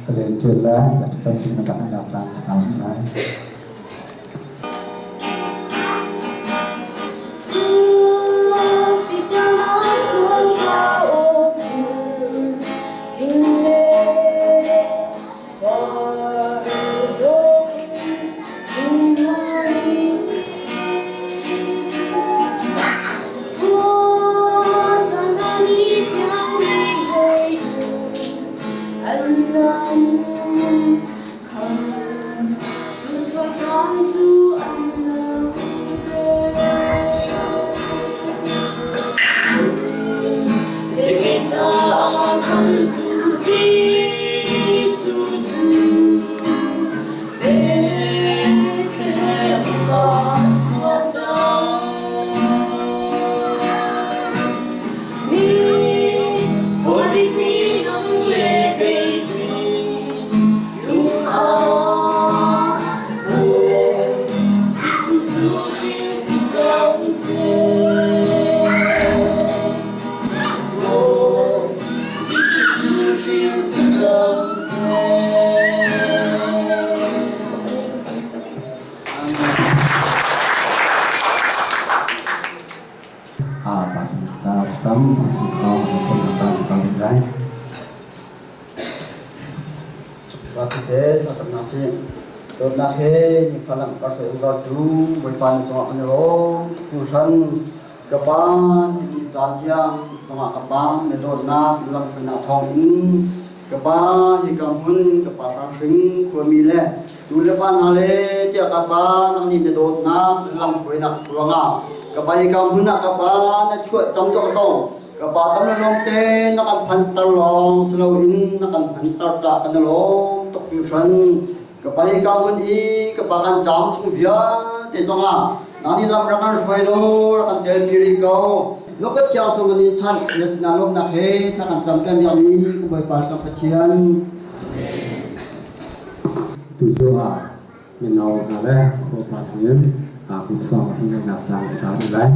salen ṭial le chan sin na kan nak caan si tang lai. Sam lai. Te thlacamnak si. Dawtnak he falam parsa tu Bawipa na cungah kan i lawm hringhran. Ka pa ni caan tiang cungah ka pa na dawtnak na lamhruainak thawngin ka pa hi ka hmun ka pa hranghring khuami le Tu le fa hna le tiah ka Pa nang nih na dawtnak na lamhruainak ruangah ka Pa hika hmun ah ka Pa na chuah cang tuah zong ka Pa tam le lawm te na kan phanter lawng si loin na kan phanter caah kan i lawm tuk hringhran. Ka Pa hika hmun i ka Pa kan caam chung vialte zongah nang nih lam rak kan hruai law rak kan telpi rih ko. Na kut thiang chung kan in chanh na sinah lawmhnak he thla kan cam kan biakmi ka Bawipa le kan Pathian. Tucu ah mino hna le khuapa sinin kum sawng thingnak caan start lai.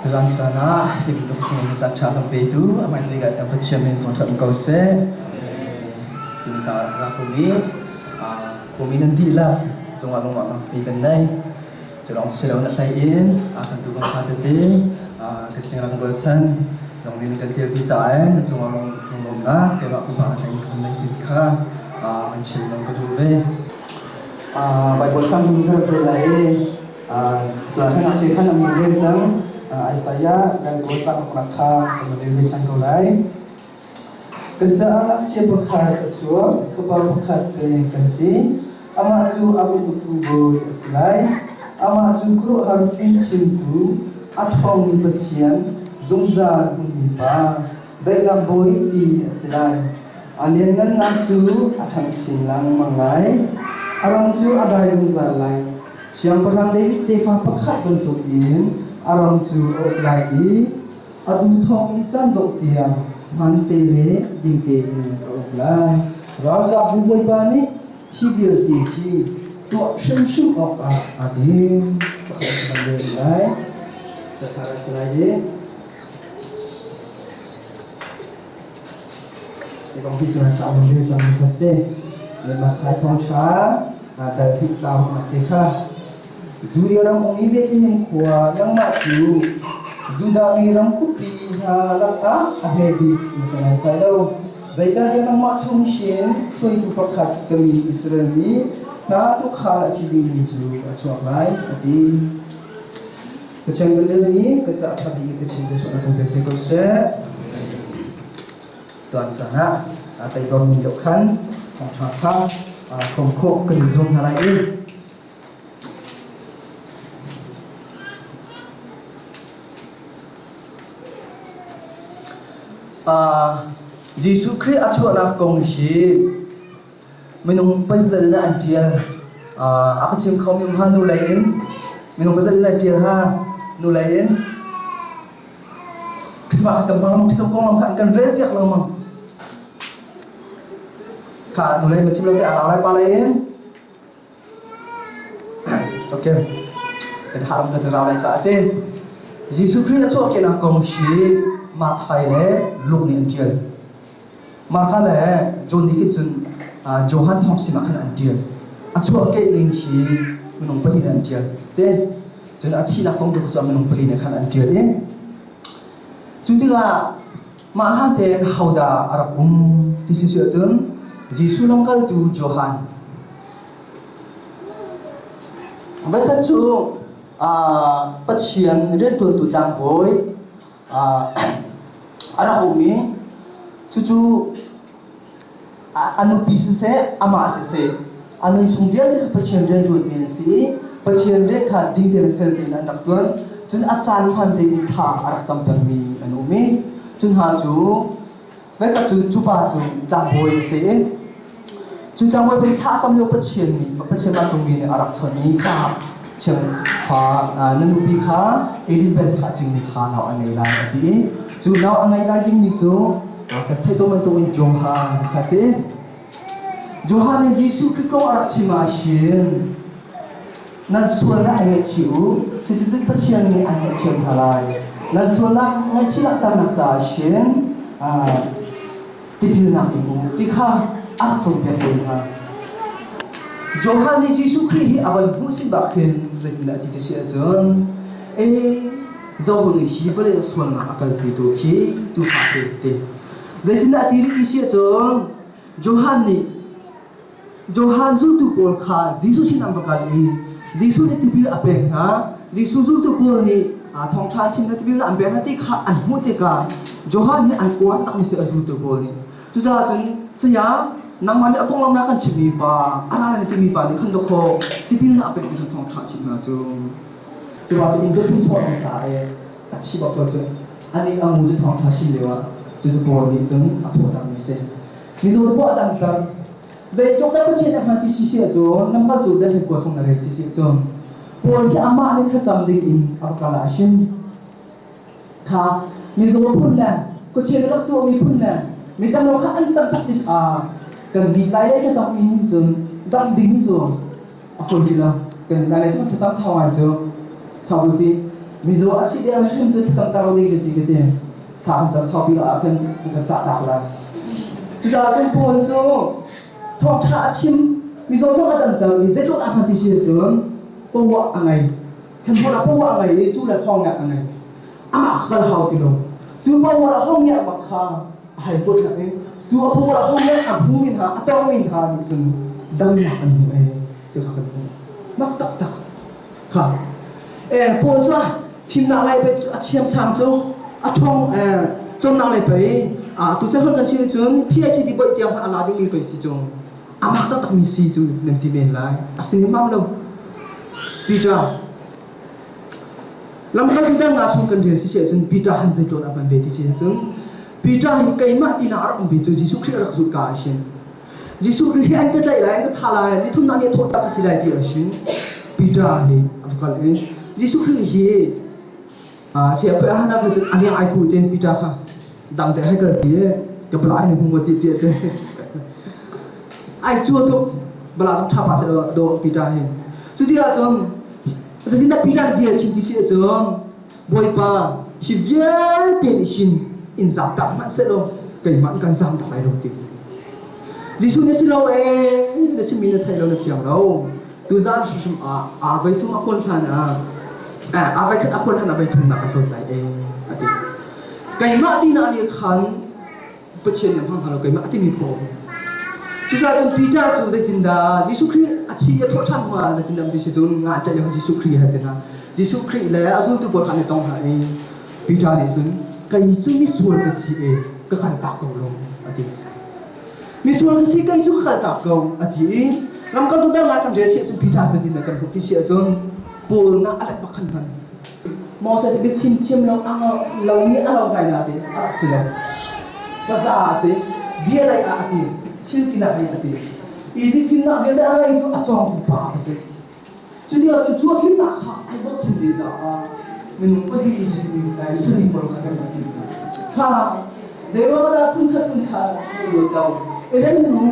Tutan caan ah hi bantuk sunglawi caan ṭha kan petu a hmaisei kan Pathian min thawngṭha um ko seh. Tun caan ah kum i kum in an dihlak cungah lungmah tampi kan nei. Culawng si lo na hlei in kan tu kan fa tete kan cinglang rualchan dong nin kan tilpi caah na cungah lunglawmnak keimah pumpak hlei in kan nei tin kha an chim dong ka duh ve. Bible sam kan rak lai i Tuah ah khan an rel cang. Isaiah kan kawl cang nak kha kan rel ve ṭhan ko lai. Kan caah ngakchia pakhat a chuak, fapa pakhat pek kan si. Amah cu a uktu bawi a si lai. Amah cu khuaruahhar fimchimtu, a ṭhawngmi Pathian, zungzal hmunmi Pa, daihnak bawi ti a si lai. A lianngannak cu a ṭhang chin lengmang lai. A ram cu a dai zungzal lai. Siangpahrang David tefa pakhat bantukin a ram cu a uk lai i atu thawng in caan dongh tiang hmante le ding tein a uk lai. Ralkapbu Bawipa nih hi vialte hi tuah hrimhrim awkah aa tim. Pakhat kan rel lai. Cathar a si lai i Zong hi tuan ka um ve cang mi kha si. Mah thawng ṭha dal hnih cauk nak te kha Judea ram um i Bethlehem khua nangmah cu Judah mi ram khuapi hna lakah a hme bik na si naisai lo. Zeicahtiah nangmah chung hin hruaitu pakhat ka mi Israel mi hna tuukhal a si dingmi cu a chuak lai, a ti. Pathian kan relmi ka cah ṭha bik Pathian te sualnak kan pek ve ko seh. Tuan caan ah teidormi deuh khan thawngṭha kha hrawm khawh kan i zuam hna lai i Jesuh Khrih a chuahnak kong hi minung pasal in an ṭial. A ka chim khomi um hnga nu lei in minung pasal in an ṭial hnga nu lei in Christmas kan hmang lengmang Christmas kong kha an kan rel piak lengmang. Kha nu lei ma chim lo te a lai pa lei in Okay. Kan haram ka rau lai caah te Jesuh Khrih a chuahkehnak kong hi Matthai le Luke nih an ṭial. Marka le John nih khin cun Johan thawng sinah khan an ṭial. A chuahkeh ning hi minung pahnih nih an ṭial. Te cun a thihnak kong tu cu minung pali nih khan an ṭial i cu tikah mah hlan tein hodah a rak um ti si ahcun Jesuh lamkaltu Johan Voikhat cu Pathian rianṭuantu tlangbawi a rak um i cucu a nupi siseh amah siseh a nunchung vialte kha Pathian rianṭuanmi an si i Pathian rian kha ding tein fel tein an rak ṭuan. Cun a caan hmaan tein thla a rak cam pengmi an um i cu hna cu Voikhat cu cu pa cu tlangbawi a si i cu tlangbawi pa thla a cam lio Pathian nih Pathian vancungmi nih a rak chawnh i kha thiang fa na nupi kha Elizabeth kha a cingmi kha nau a ngei lai a ti i cu nau a ngei lai dingmi cu kan theih tuk bantukin Johan kha a si. Johan nih Jesuh Khrih kong a rak chim ah hin nan sualnak a ngaihchih u, cuticun Pathian nih an ngaihthiam hna lai. Nan sualnak ngaihchih langhternak caah hin tipilnak ing u ti kha a rak cawnpiak tawn hna. Johan nih Jesuh Khrih hi a van hmuh sin bak khin zeitindah a ti ti si ahcun, ee zohun hi vawlei sualnak a kalpitu khi tuufa te ti. Zeitindah a ti rih ti si ahcun Johan nih Johan zultu pawl kha Jesuh sin an va kal i Jesuh nih tipil a pek hna. Jesuh zultu pawl nih thawngṭha chim na tipil an pek hna ti kha an hmuh tikah Johan nih an uar takmi si a zultu pawl nih. Cucaah cun saya nangmah nih a konglam na kan chimmi pa a ra na timi pa nih khan dawkaw tipil na a pek mi thawngṭha chim hna cu. Cuba cu inn dawt chuah mi ca i a chim bak ko cun ani a ngu cu thawngṭha chim lio ah cucu Paul nih cun a thawhter mi si. Mizaw poah a damter. Zeitluk dah Pathian a hman ti si si ahcun lamkaltu dan hin kua chung na rel si si ahcun Paul khi amah nih thlacam ding in a va kal ah a hrim. Kha mizaw phun le khuachia rak tuahmi phun le mi tam lo kha an tam tuk tik ah kan dih lai le thlacam mi hin cun dam ding hi cu a fawi ti lo. Kan lai le cu thlacam sau ngai cu sau lu ti mizaw a chih deuh hrim cu thlacam tar lo ding ka si ka ti. Thla an cam sau pi lo ah khan kan cah tak lai. Cucaah cun Paul cu thawngṭha a chim mizaw zong a damter i zeitluk dah hman ti si cun pawa a ngei. Thanhmun ah pawa a ngei i cu le thawng a ngei. Amah kal hau ti lo. Cu pawa le hong ngiak bak kha a hai put lak i cu a pawa le hong ngiak a hmu mi hna a tong mi hna nih cun damnak an hmu e ti kha kan hmuh. Mak taktak. Kha. Paul cu fimnak lei pei a thiamsang cu a ṭhawng cawnnak lei pei tu chan kan chim cun PhD boih tiang a la dingmi pei si cu amah taktakmi si cu nan ti men lai a si mam lo Peter lamkaltu dang nga chung kan rian si si ahcun Peter han zeitlawn a hman ve ti si ahcun Peter hi keimah tinak a rak um ve cu Jesuh Khrih a rak zulh ka ah hin Jesuh Khrih hi an ka tlaih lai an ka thah lai ni thumnak ni a thawhter ka si lai ti a sin Peter hi a va kal i Jesuh Khrih hi sia pei hana kha a liang ai phu te Peter kha dang te hai kal pi ka bala ai ni hmu ti ti te ai chu tuk bala zong tha pa se do Peter hi cu ti ahcun zeitindah Peter bia chim ti si ahcun Bawipa hi vialte nih hin in zaamtak hmanh sehlaw keimah in kan zaamtak lai lo ti. Jesuh nih si lo ee na chimmi na thei lo na fiang lo. Tuzaan hrimhrim ah aa voi thum a khuan hlan ah aa voi khat a khuan hlan ah voi thumnak ka hlawt lai ee a ti. Keimah tinak nih khan Pathian nih hmang hna lo keimah a timi pawl. Cucaah cun Peter cu zeitindah Jesuh Khrih a thi a thawh ṭhan hnu ah zeitindah ti si cun nga tlaih lio Jesuh Khrih he ti hna. Jesuh Khrih le a zultu pawl kha an i tong hna i Peter nih cun kei cu misual ka si i ka kaltak ko lo a ti. Misual ka si kei cu ka kaltak ko a ti i lamkaltu dang ah kan rel si ahcun Peter zeitindah kan hmuh ti si ahcun Paul na a let bak khan hman. Moses nih biachim thiam lo a lomi a lo ngai nain a rak si lo. Ka a si, bia lei ah a ti, thil tinak lei a ti. Egypt fimnak vialte a ngeitu a cawngtu pa a si. Cuti ahcun cu a fimnak kha ai bochan ve caah minung pahnih Egypt mi Israel pawl kha kan rak ti hna. Kha zeiruang dah phunkhat phunkhat nih ruat lo. Eden nu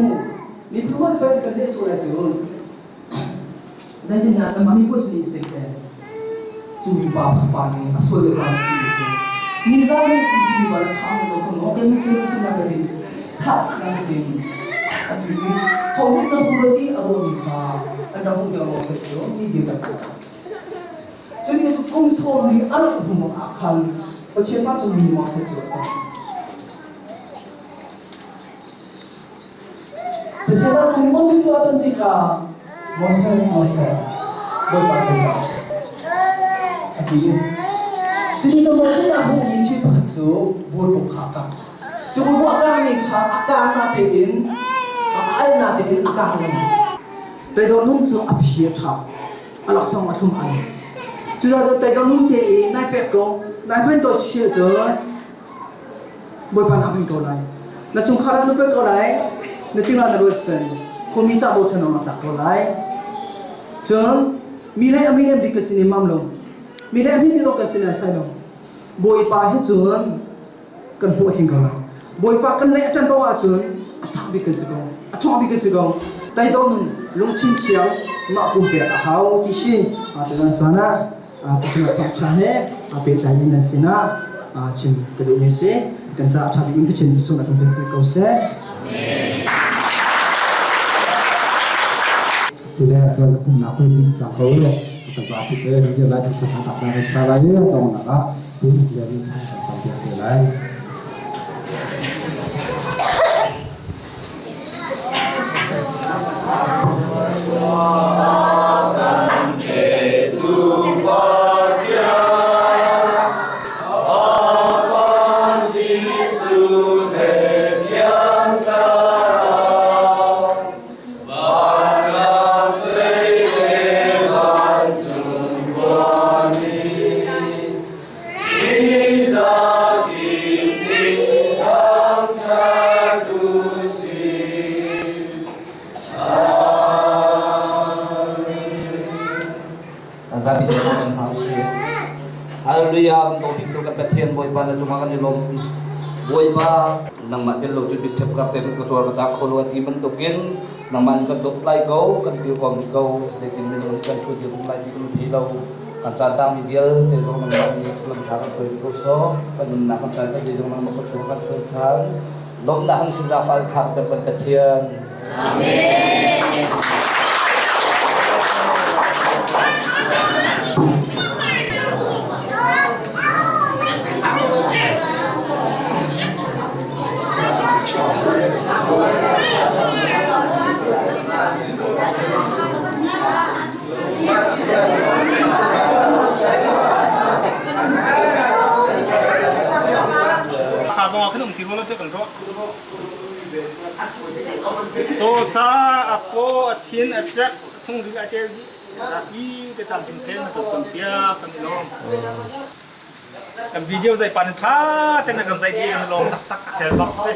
miphun hawi kan kan leh sual ahcun Zeitindah nangmah mi puai cu nih sik te cu mipa pa nih a sual le pa nih ti mi za nih ti si pa le thah lo ko no ke mi ke sin na ka din thah na ka din a ti i ho nih ka hu lo ti a ruah mi kha an rak hmuh lo se cu mi dir kan sa cu ni cu kum sawm li a rak hnu ah khan Pathian pa cu mi Moses cu a Pathian ah cun Moses cu a ton tikah Moses, Moses, Bawipa zeidah a ti i cuti cu Moses nih a hmuhmi thil pakhat cu burbuk kha a kang. Cu burbuk a kangmi kha a kang natein a al natein a kang lengmang. Toidor nun cu a phi a ṭha, a laksawng a thlum al. Cucaah cun toidor nun te i nai pek ko, nai hman ko si ahcun Bawipa na hman ko lai. Na chungkhar ah na pek ko lai. Na cingla na ruat sen. Khuami ca bochan awk na tlak ko lai. Cun mi le a mi em bik ka sin i mam lo. Mi le a mi bik ka sin ai sai lo. Bawipa hi cun kan hlawh a tling ko lai. Bawipa kan lei a ṭan paoh ahcun a sang bik kan si ko. A ṭhawng bik kan si ko. Taidor nun lungthin thiang mah pumpek a hau ti si tutan caan ah Pasal thawngṭha he pehtlai in nan sinah chim ka duhmi si. Kan caah ṭha bik in Pathian Jesuh na kan pek ko seh. Sile cun pumnak cu ding cang ko le ka zapi te hi lai thang thang tak na sa lai tong nak ah tu le ni thang thang thang te te lai. Zapi te kan thang si. Hallelujah, kan bik tu kan Pathian Bawipa na cungah kan i lawm. Bawipa nangmah tel lo cu bitthep ka te ka tuar ka cang kho lo ti bantukin nangmah in kan dawt lai ko, kan kilkawm ko, zeitin minung kan thu dir lai ti kan thei lo. Kan caan tangmi vialte zong nangmah nih lam tha kan hruai ko so kan nunnak kan caan kan zong nangmah ka thu kan hruai khan lawmnak han sin zaangfah khak kan kan Pathian. Amen. Kha zong ah khan um ti rua lo tiah kan ruah. Caw sa a paw a thin a cek sungri a tel dih i te ta sin ten na kan piak kan i lawm. Kan video zai pan tha ten kan zai di kan lawm tak tak tel bak se.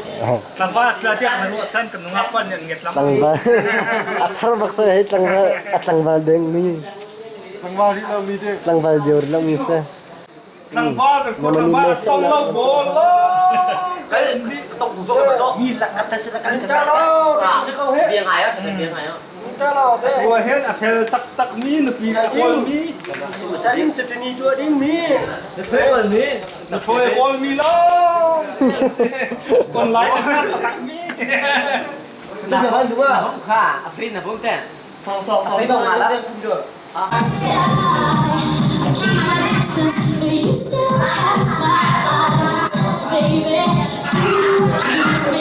Tlangval sila tiah kan ruah san kan nungak pan nih nget lam. Tlangval a thar bak se hei tlangval a tlangval deng mi. Tlangval ri lo mi ding. Tlangval dio lo mi se. Tlangval kan ko tlangval tong lo bol lo. Kal tong tu zo mi la ka ta se la kan ta lo ta se ko he. Biang ai a biang ai. Tua hen a fel taktak mi nupi a kawl mi. Ding chutni tua ding mi. Na thoi mi. Na thoi kawl mi lo. Online a fel taktak mi. Tu han tu ba. Kha afrin na bung te. Afrin dong ala. Baby, do you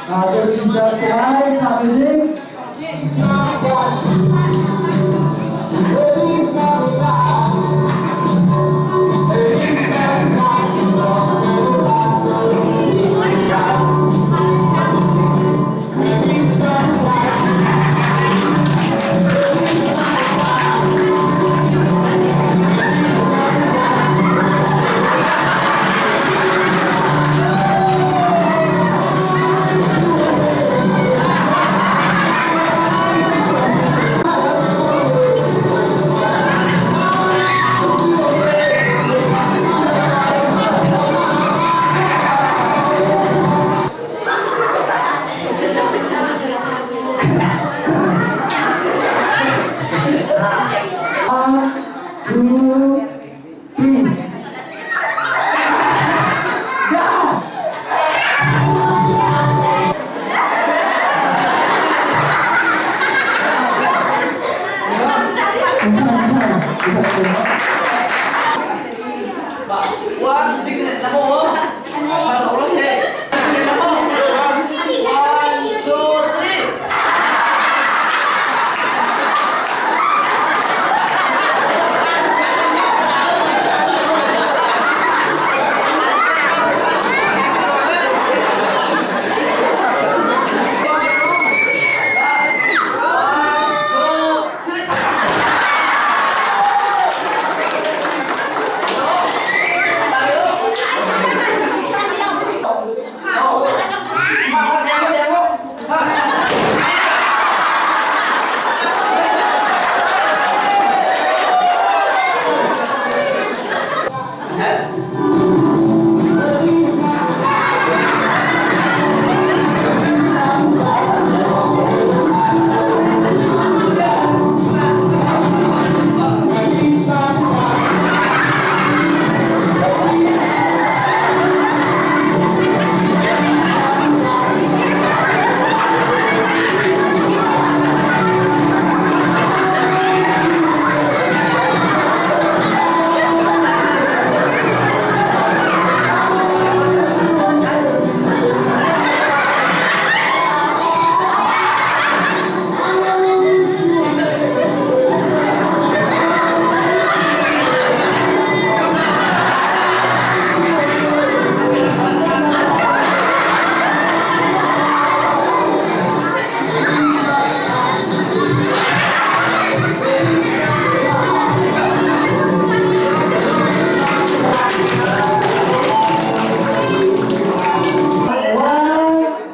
Lai kha music. One, two, three. One, two, three. One,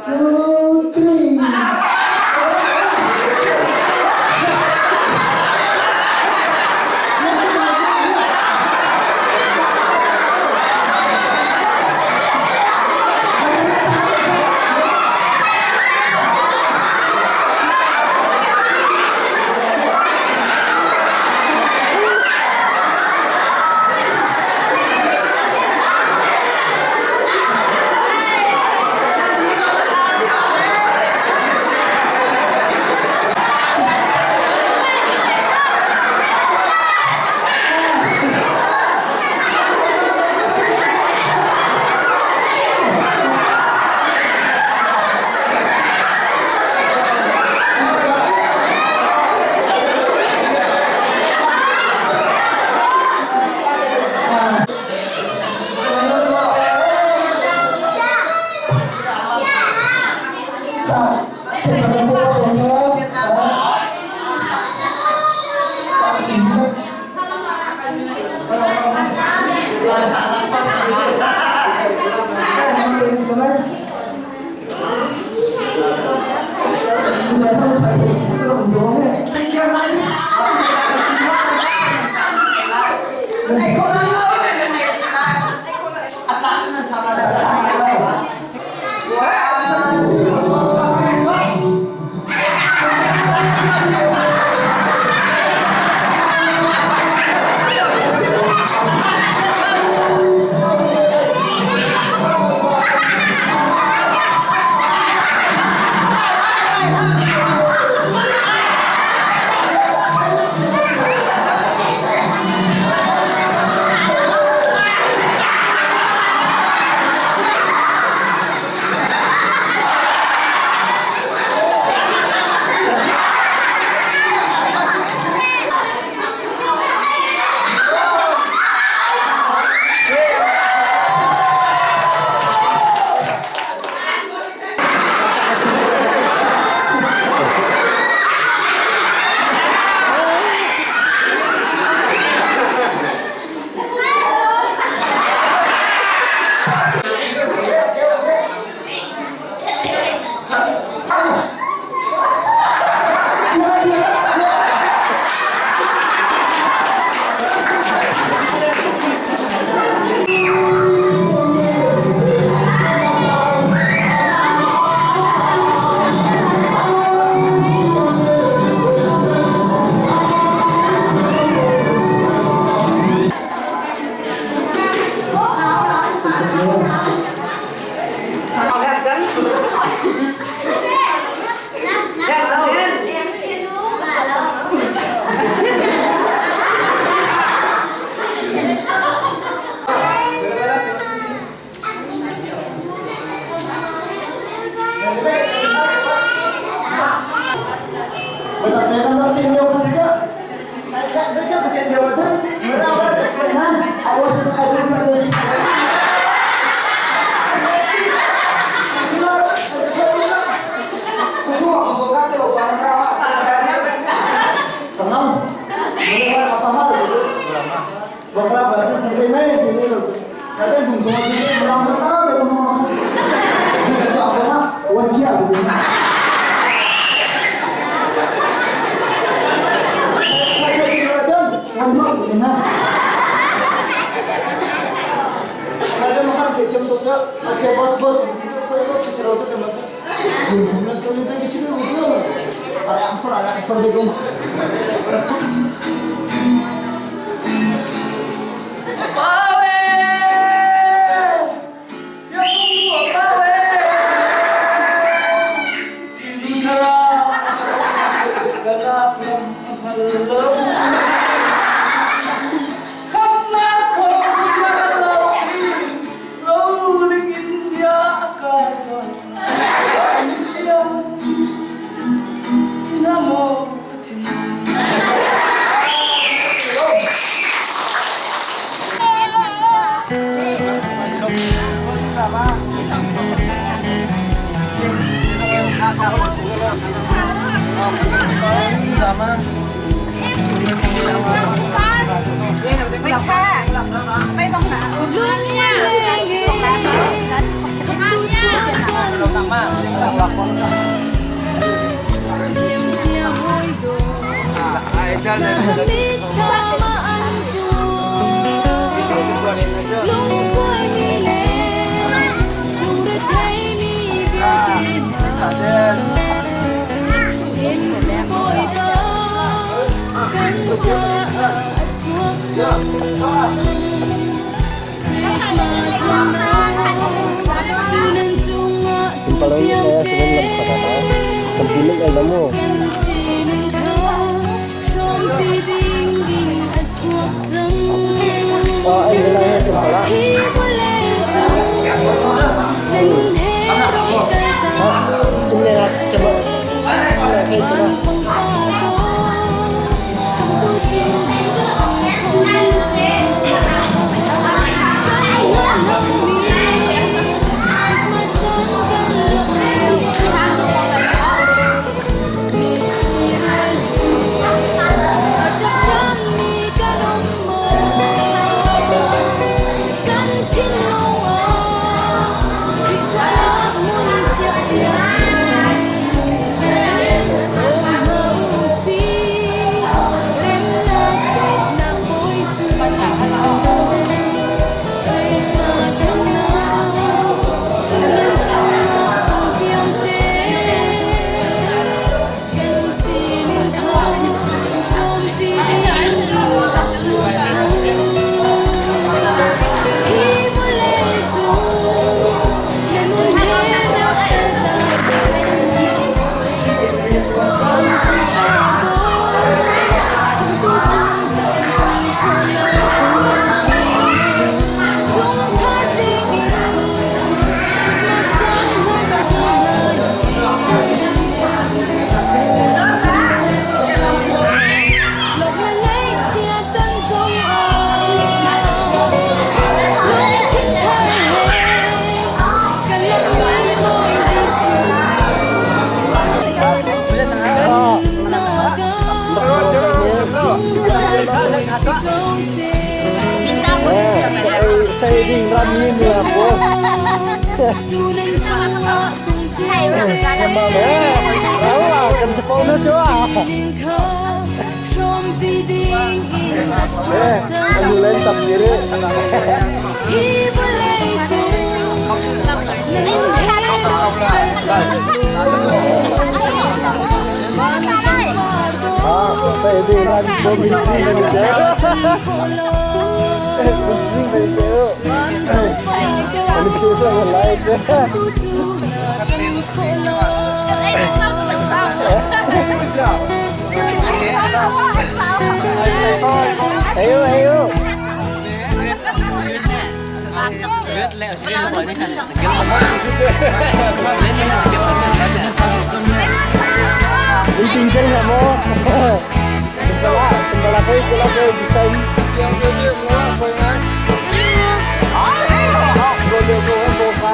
two, three.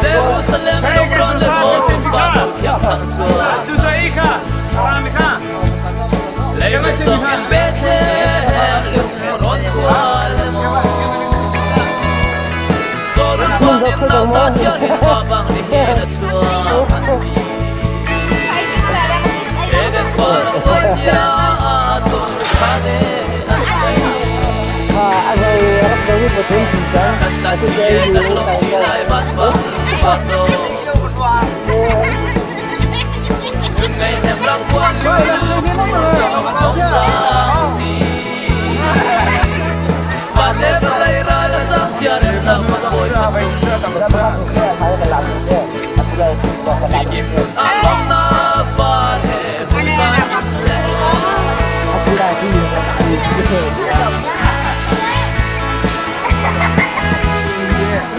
Jerusalem lungron le maw pa thiang thang chua Leiman cong in Bethlehem lungron khua le maw Jordan khua nim nau ta thiang hin fa bang ni hi na chua Eden khua na khua chia tung khane an nei A zai rak zai mi pathum ti cang. Kan ta ti kan lom ti lai ban bang pa to Ngày thèm lăng quan Không sao si Và thế mà lấy ra là giang chia để làm một bồi phát sung À lòng na ba thế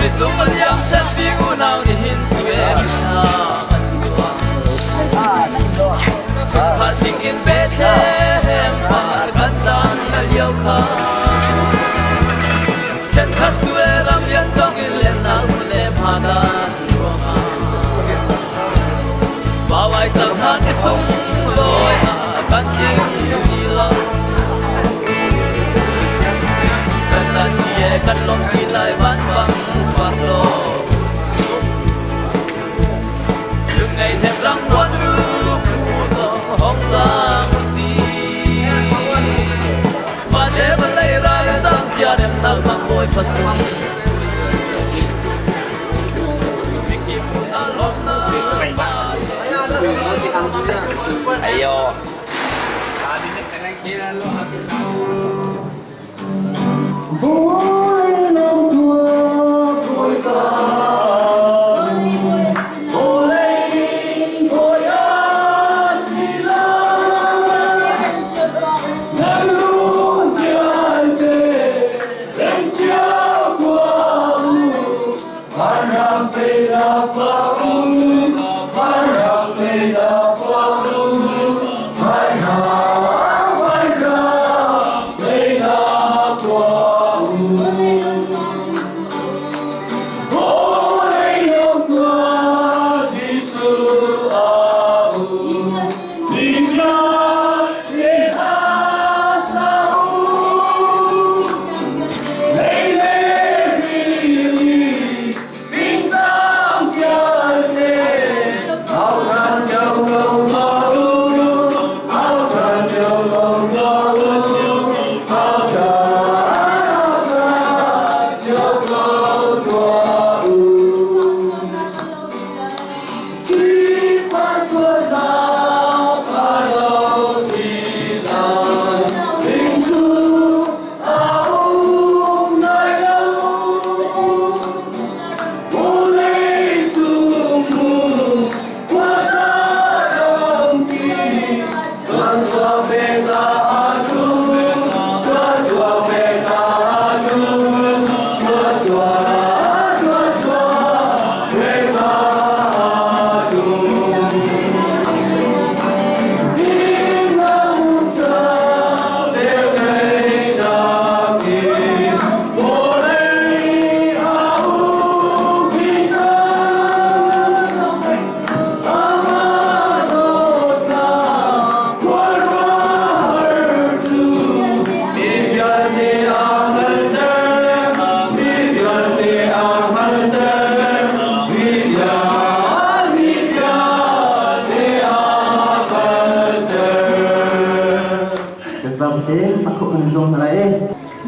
Mizung aliam sem pingu nau ni hin chue Chukha ting in Bethlehem par kan tan na liao kha Chen khat chue ram yan tong in len na hun le pha dan ruanga Ba wai tang han ni sung loi a kan ting ni lo Kan tan ye kan lom ti lai van bang thoát lo Ngày thêm răng quan ru khu hong giang si Và để mà lấy ra giang chia đem nang mang bôi phật sung Ayo.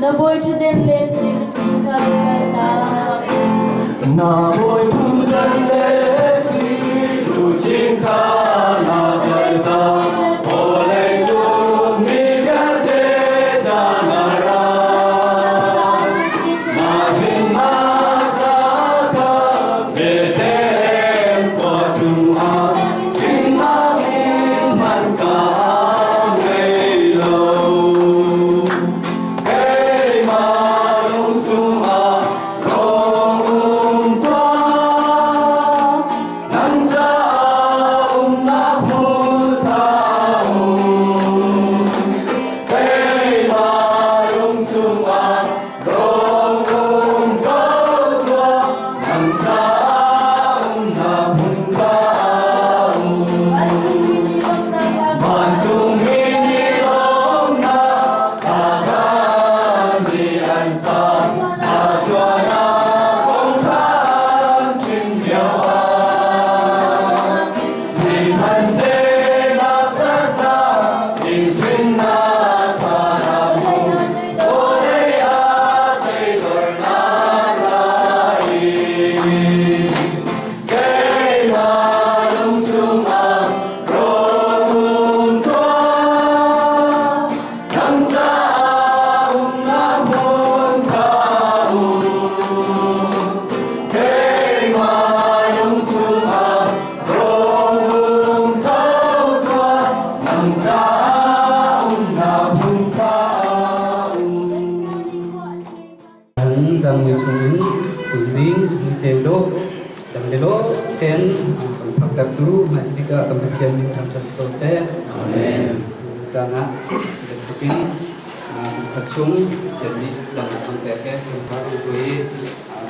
Na bawi ṭhutden le sui luchin kha run kal ta. Na bawi ṭhutden le sui luchin kha na kal ta. Vawlei cung mi vialte zan a ra. Na himnak ca kha Bethlehem khua chungah himnak in hman ka ngei lo. Keimah lung chungah rong um tuah. Kan Pathian min thangṭhat si ko seh. Amen. Caan ah bantukin kum chung Pathian nih dam a kan pek i kum thar kan hruai i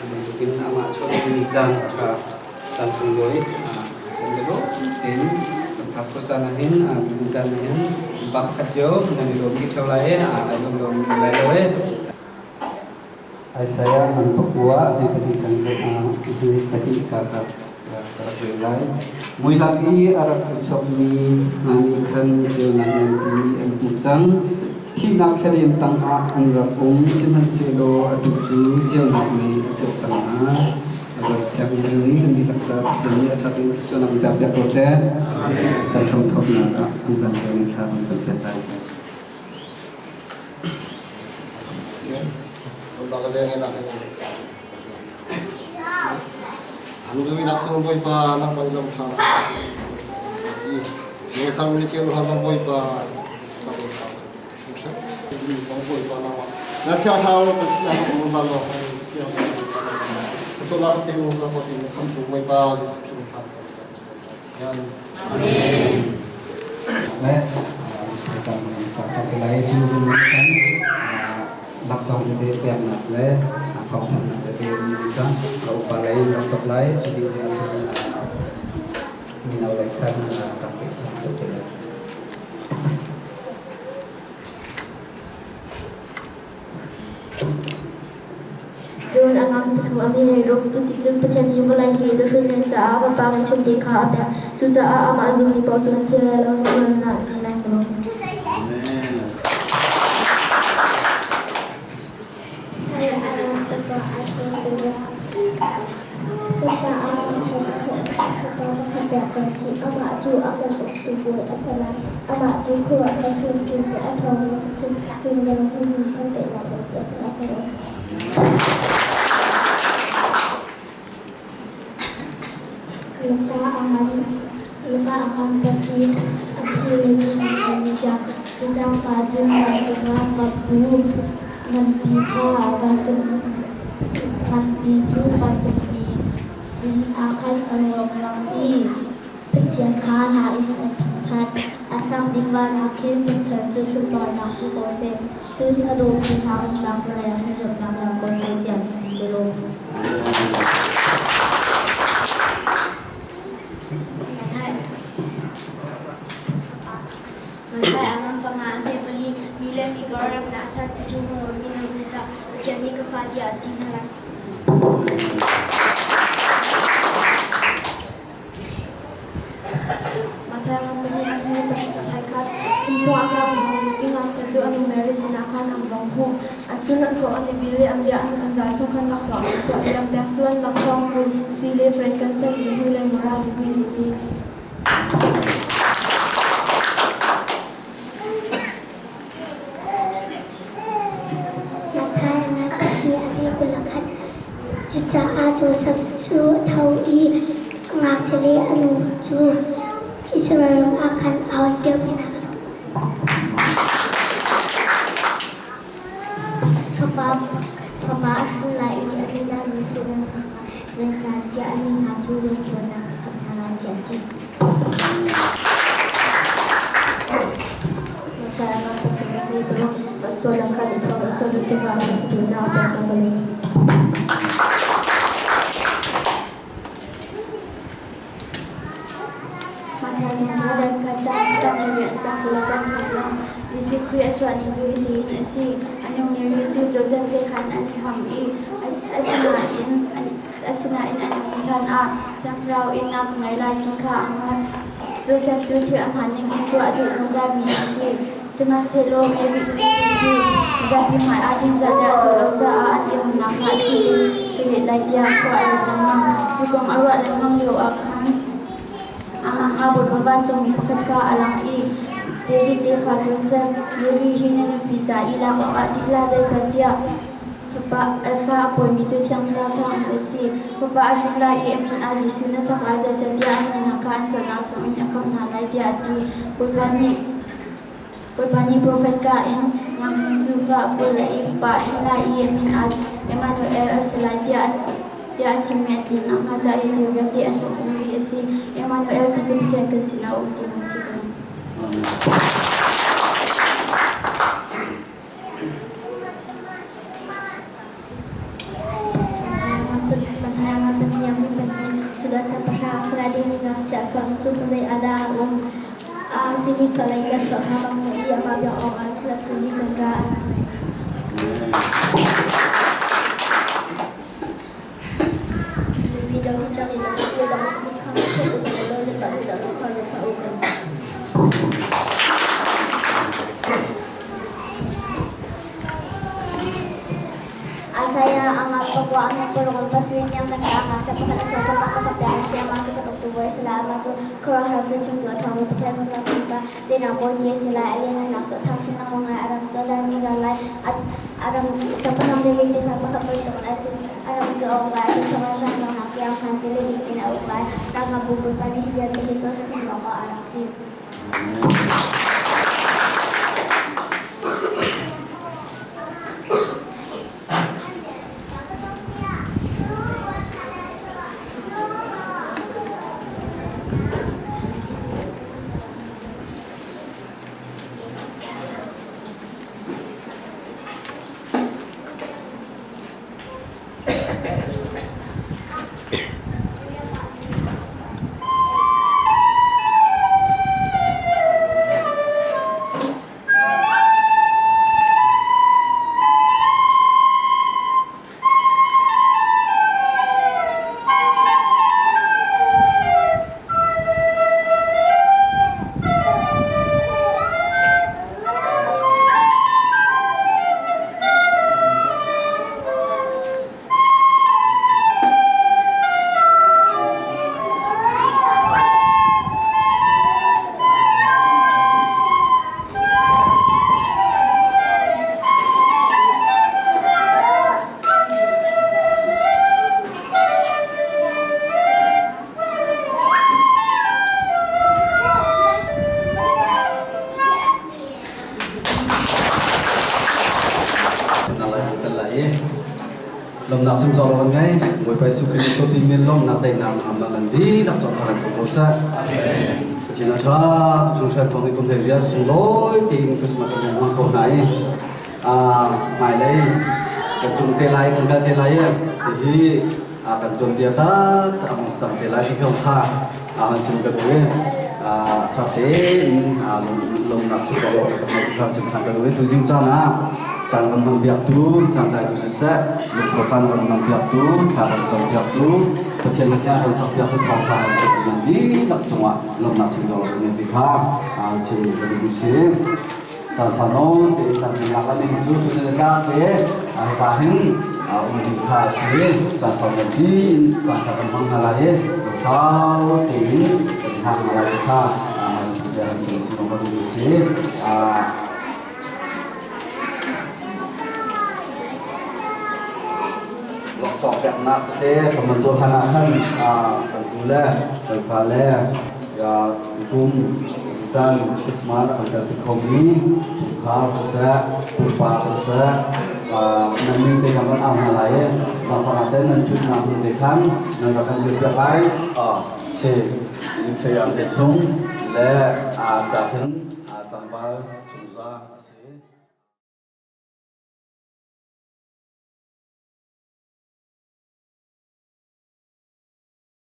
bantukin amah chuah mi caan ṭha caan sunglawi kan i lawm tein kan phak khawh caan ah hin tuzing caan ah hin pa pakhat cio nan i lawm dih ṭheo lai i ai lawm lo lai lo i Isaiah ngan pakua hi pahnih kan hi pahnih ka ka ka rak rel lai. Mui lak i a rak i chokmi hna nih khan ceunak nganpi an hmuh cang. Thihnak thladem tangah an rak um, sihmanhsehlaw atu cu ceunak mei a ceuh cang hna. A rak thiang mi kan dihlak ca Pathian nih a ṭhat in thluachuahnak in pek piak ko seh. Kan hramthawknak ah an kan ceu in thla kan cam piak lai. Bawipa nangmah in lamṭha Ngesang ni ceu ha zong Bawipa Bawipa nangmah na thiang thlarau kan sinah um zungzal law thiang Kasola ka pe zungzal ko tin khamtu Bawipa Jesuh Khrist thlam Amen. Le kan kan cu kan laksawng tete peknak le thawngthanhnak tete mi kha ka upa lei rak tok lai cu ding te ahcun mino lei khan rak pek cang ko te lai. Cun a ngang pathum a mi hleiruk. Cuticun Pathian nih vawlei hi nuhrin caah Fapa ngeihchunte kha a pek. Cucaah amah a zummi paoh cu an thi lai lo, zungzal nunnak an ngei lai lo. Amah cu a kan uktu bawi a si lai. Amah cu khuaruahhar fimkim le a ṭhawngmi a si. Zungzal hmunhma kan daihnak a si a si. Luka a ngan bak i a thi leimi an i piak. Cucangka cun vancung ah va bu nganpi kha vancung nganpi cu vancungmi sinah khan an rung lang i Pathian kha hla in an thangṭhat. A sang bik van ah khin Pathian cu sunparnak hmu ko seh, cun a dawmi hna umnak vawlei ah hin remnak lam ko seh tiah an ti ka lawm. Matthai a ngan panga an pe pali mi le mi kar ramnak san a ṭu mi nu nih Pathian nih ka fa tiah an ti hna lai. Matthai a ngan pahnih an hmu pahnih ka thai khat. Isua a tlak i ngakchia cu a nu Mary sinah khan an vong hmuh. An cun an thawh an i bil i an bia an zal chung khan laksawng an chuah i an pek. Cu an laksawng cu sui le frankincense zihmui le mura zihmui an si. Matthai a hi a 21. Cucaah Josef cu a tho i ngakchia le a nu cu Israel ram ah khan a hoi ṭiaumi hna. Fapa fapa a hrin lai i a min ah Jesuh nan sak lai, zeicahtiah a mi hna cu rianṭuannak ka khamh hna lai tiah a ti. Jesuh Khrih a chuah ni cu hitihin a si. A nu Mary cu Josef he khan an i ham i asinain an i hlan ah Thiang Thlarau in a ka ngei lai ti kha a hngalh. Josef cu thil a hmaan ningin tuah a duh zungzalmi a si. Sihmanhsehlaw Mary cu mizapi hmaiah dingzal le a duh lo caah an i umnak kha a thli in ka let lai tiah khua a ruat lengmang. Cu kong a ruah lengmang lioah khan a mang ah Bawipa vancungmi pakhat kha a lang i David tefa Josef, Mary hi na nupi ca i lak awkah ṭih hlah, zeicahtiah Fapa fa a pawimi cu Thiang Thlarau thawngin a si. Fapa a hrin lai i a min ah Jesuh na sak lai, zeicahtiah a nunnak kha an sualnak chungin a khamh hna lai, tiah a ti. Bawipa nih Bawipa nih profet ka in nang cu fa a pawi lai i fapa a hrin lai i a min ah Emmanuel a si lai tiah tiah a chimmi an tlin nakhnga ca i thil vialte an tuahmi hi a si. si. Emmanuel ti cu Pathian kan sinah a um tinak a si ko. Asaya ama pagwa ang pulungan pasuin yang kanya sa pagkakasya sa pagkakapya siya masu katugtuboy sila masu kuraharap rin yung tuwa mo pagkakasya sa pagka dinaboy tiya sila alien na nakso tang sinang mga aram jo dahil magalay at aram sa panang dili sa pagkakapagtong at aram jo ba at sa mga sa mga kiyang kantili tinaukay nakabubul pa ni Hiyat hito sa mga aram team. Lomnak chim cawk lo kan ngei. Bawipa Jesuh Khrih nih sopi min lomnak teinak na ham nan dihlak cawk thar an ko seh. Pathian a ṭha tuk hringhran thawng in kum hlei riat sunglawi tein Christmas kan hmang kho hna i hmailei kan cung te lai kan kal te lai i hihi kan tuanbia taktak a hung cang te lai ti kha han chim ka duh i tha tein lomnak chim cawk lo kan chim ṭhan ka duh i tuzing caan ah caan kan hmang piaktu caan tlaitu siseh lungtho caan kan hmang piaktu thla kan cam piaktu Pathian le thiang kan sak piaktu thawngṭha kan chim nan dihlak cungah lomnak chim cawk lo kan ti kha chim ka duh si caan sau nawn tein caan kan lak lan cu cun le tlak te hika hin um ding kha a si. Caan sau nawn in caan kha kan hmang hna lai i sau tein kan hngak hna lai kha kan chim chim ka duh si. Laksawng peknak tete kan man cawl hlan ah khan kan tu le kan fale kum tan Christmas an kalpi khomi chungkhar siseh, pumpak siseh, nan min te kan van au hna lai i zaangfah te nan ṭhutnak hmun te khan nan rak kan dirpiak lai. Si zingthei am te chung le aa hin tlangval chungza.